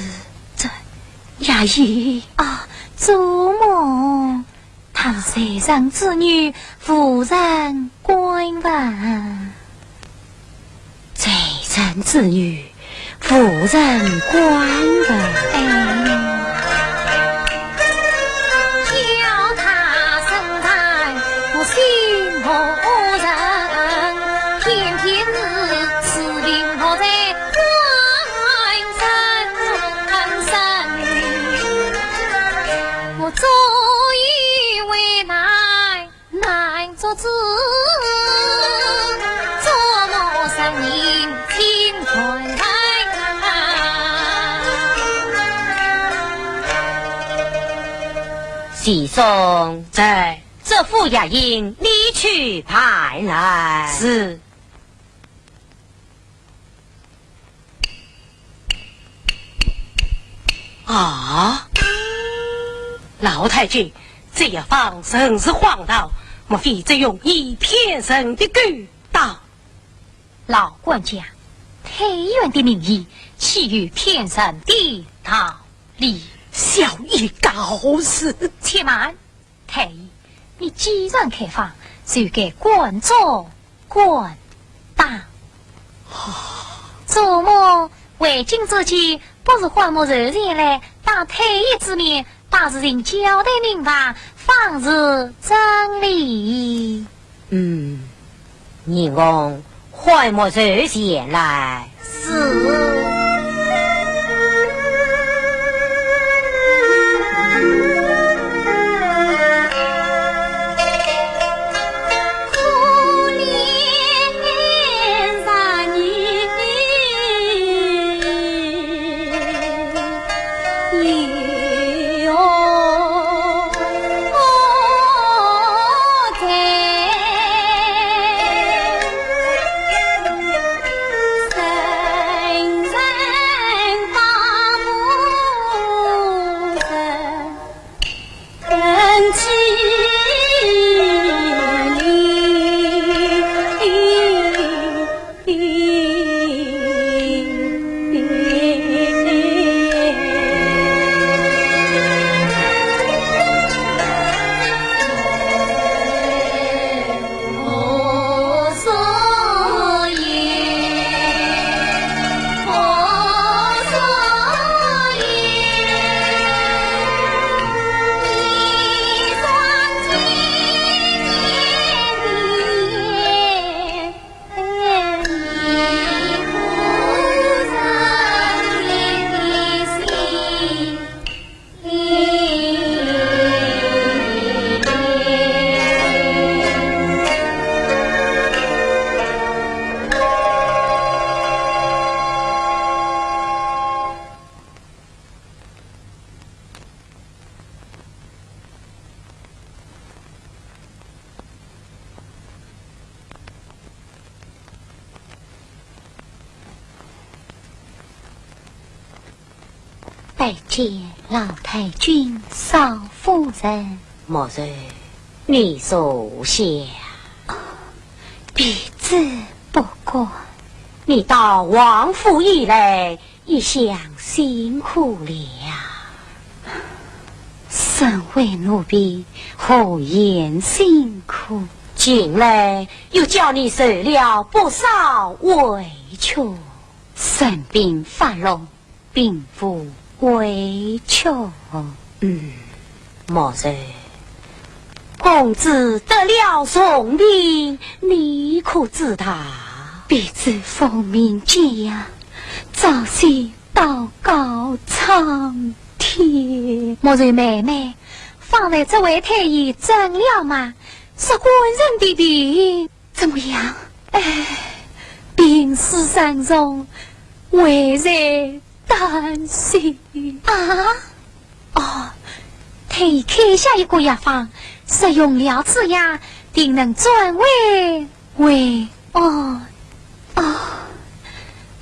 这……药引……啊，主母，她是罪人之女，无人管束。罪人之女，无人管束。哎。叫她身在我心头人，偏偏是痴情我在 我终于为难，难做主，做我生命情断然。喜松。在。这副药引你去办来。是。 啊？老太君，这药方甚是荒唐，莫非在用医骗人的勾当？老管家，太医院的名医，岂有骗人的道理？小医告辞。且慢。 太医，你既然开方，就该管中管大。主母，为今之计，不如唤墨守前来，当太医之面，把事情交代明白，方是正理。嗯， 你我唤墨守前来。是。拜见老太君、少夫人。墨守，你坐下。哦，婢子不敢。你到王府以来，一向辛苦了。身为奴婢，何言辛苦？近来又叫你受了不少委屈。生病发落，并无委屈。嗯，莫愁，公子得了重病，你可知道？婢子奉命接驾，早些到告苍天。莫愁妹妹，方才这位太医诊了吗？是官人的病。怎么样？哎，病势深重，危在旦夕。啊？哦，太医开下一个药方，说用了此药，定能转危为安。哦，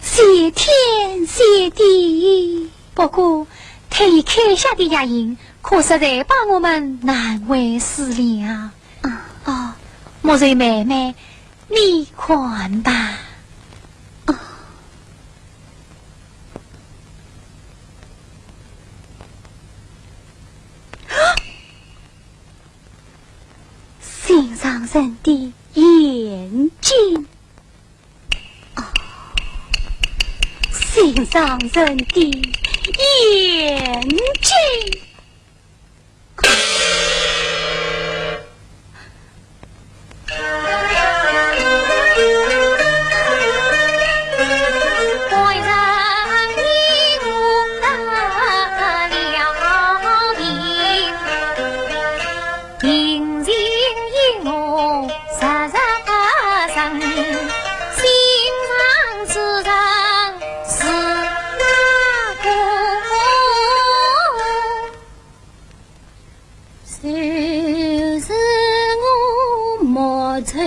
谢天谢地。不过，太医开下的药引，可实在把我们难为死了。啊。哦，莫愁妹妹，你看吧。啊。 心上人的眼睛。哦，心上人的眼睛。就是我莫愁。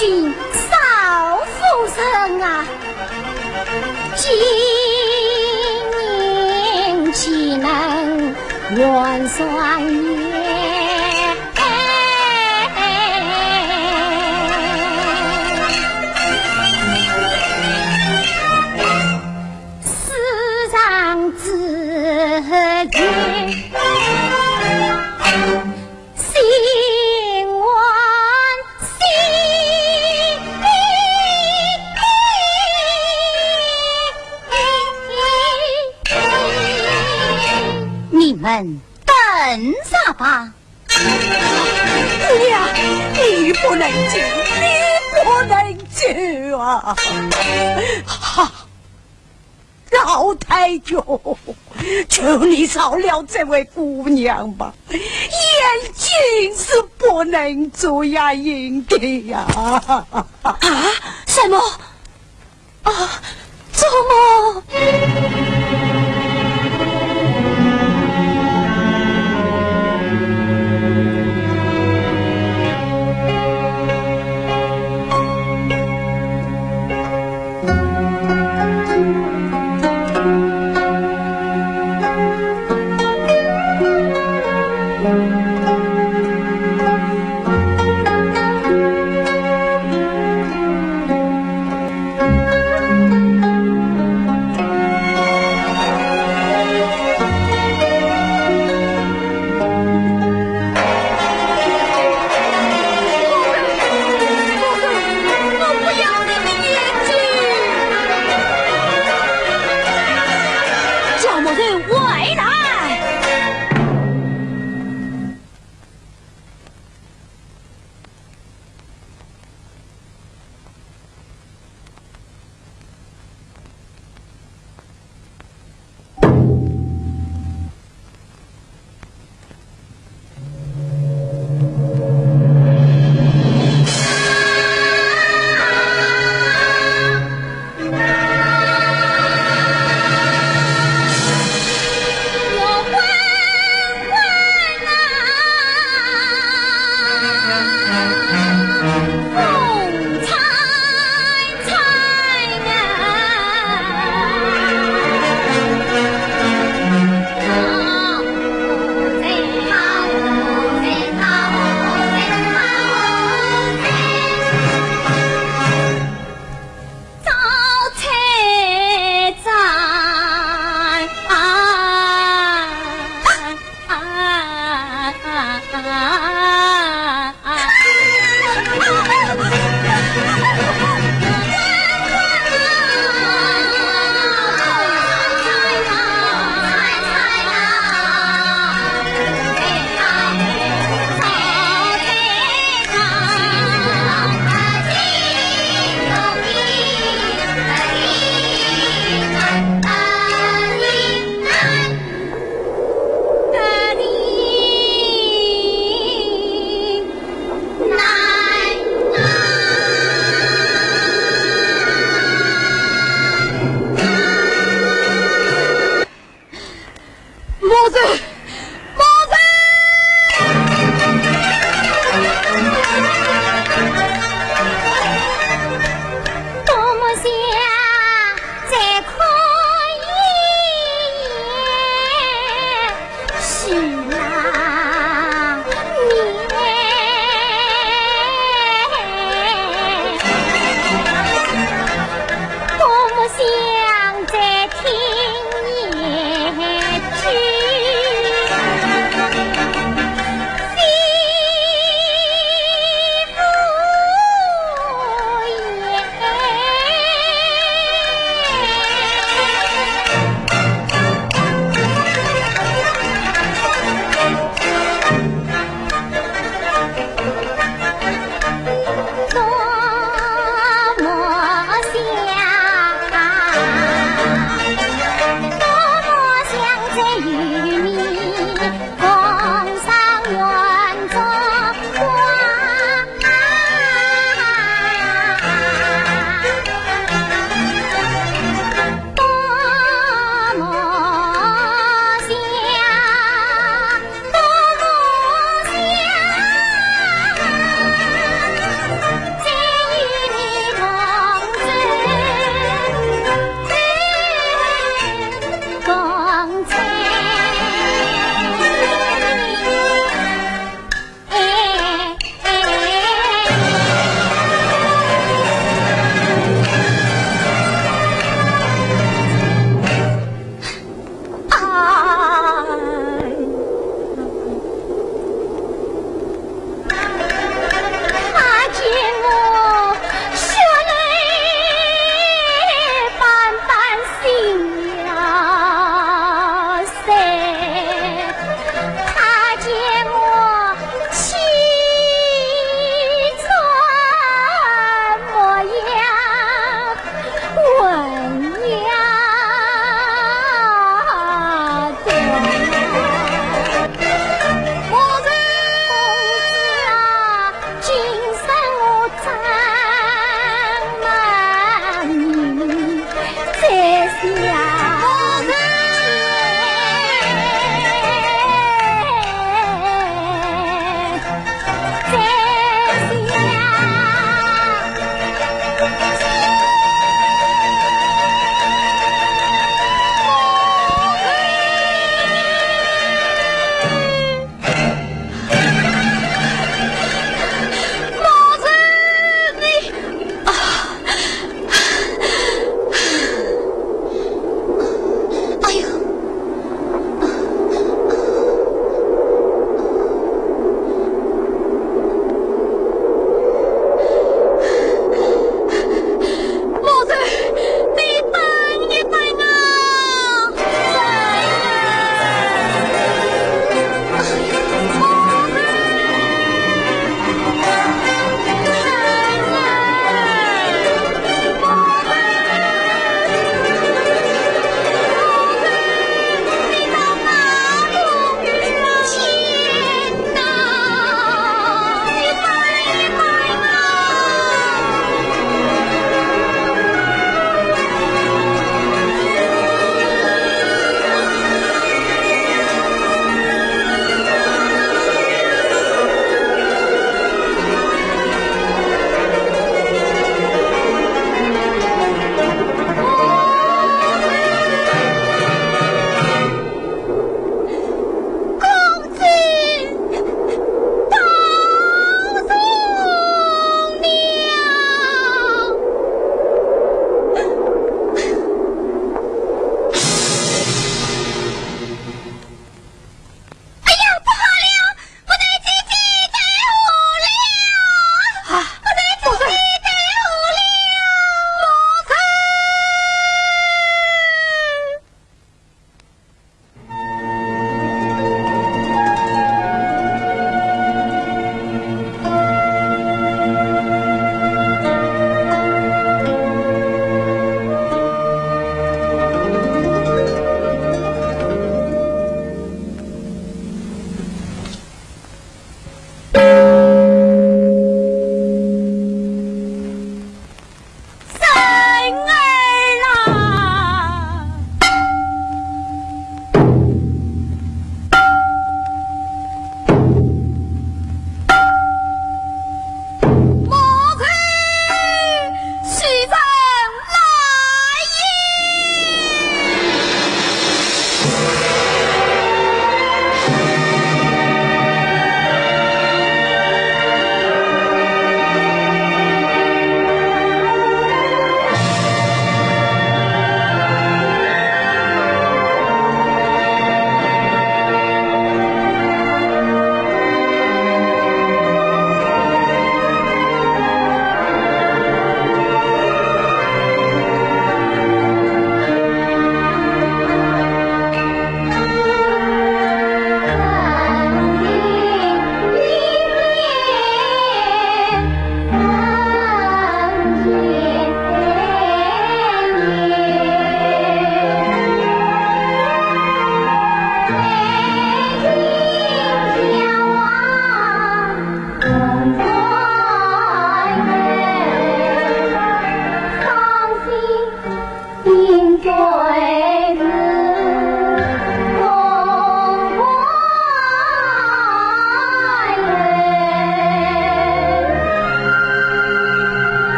少夫人啊，今年岂能还双也？世上只有 心欢喜。你们等着吧。姑娘，你不能去，你不能去啊！哈！ 老太君，求你饶了这位姑娘吧，眼睛是不能眨呀眨的呀。啊？什么？啊，做梦？ 叫某人回来！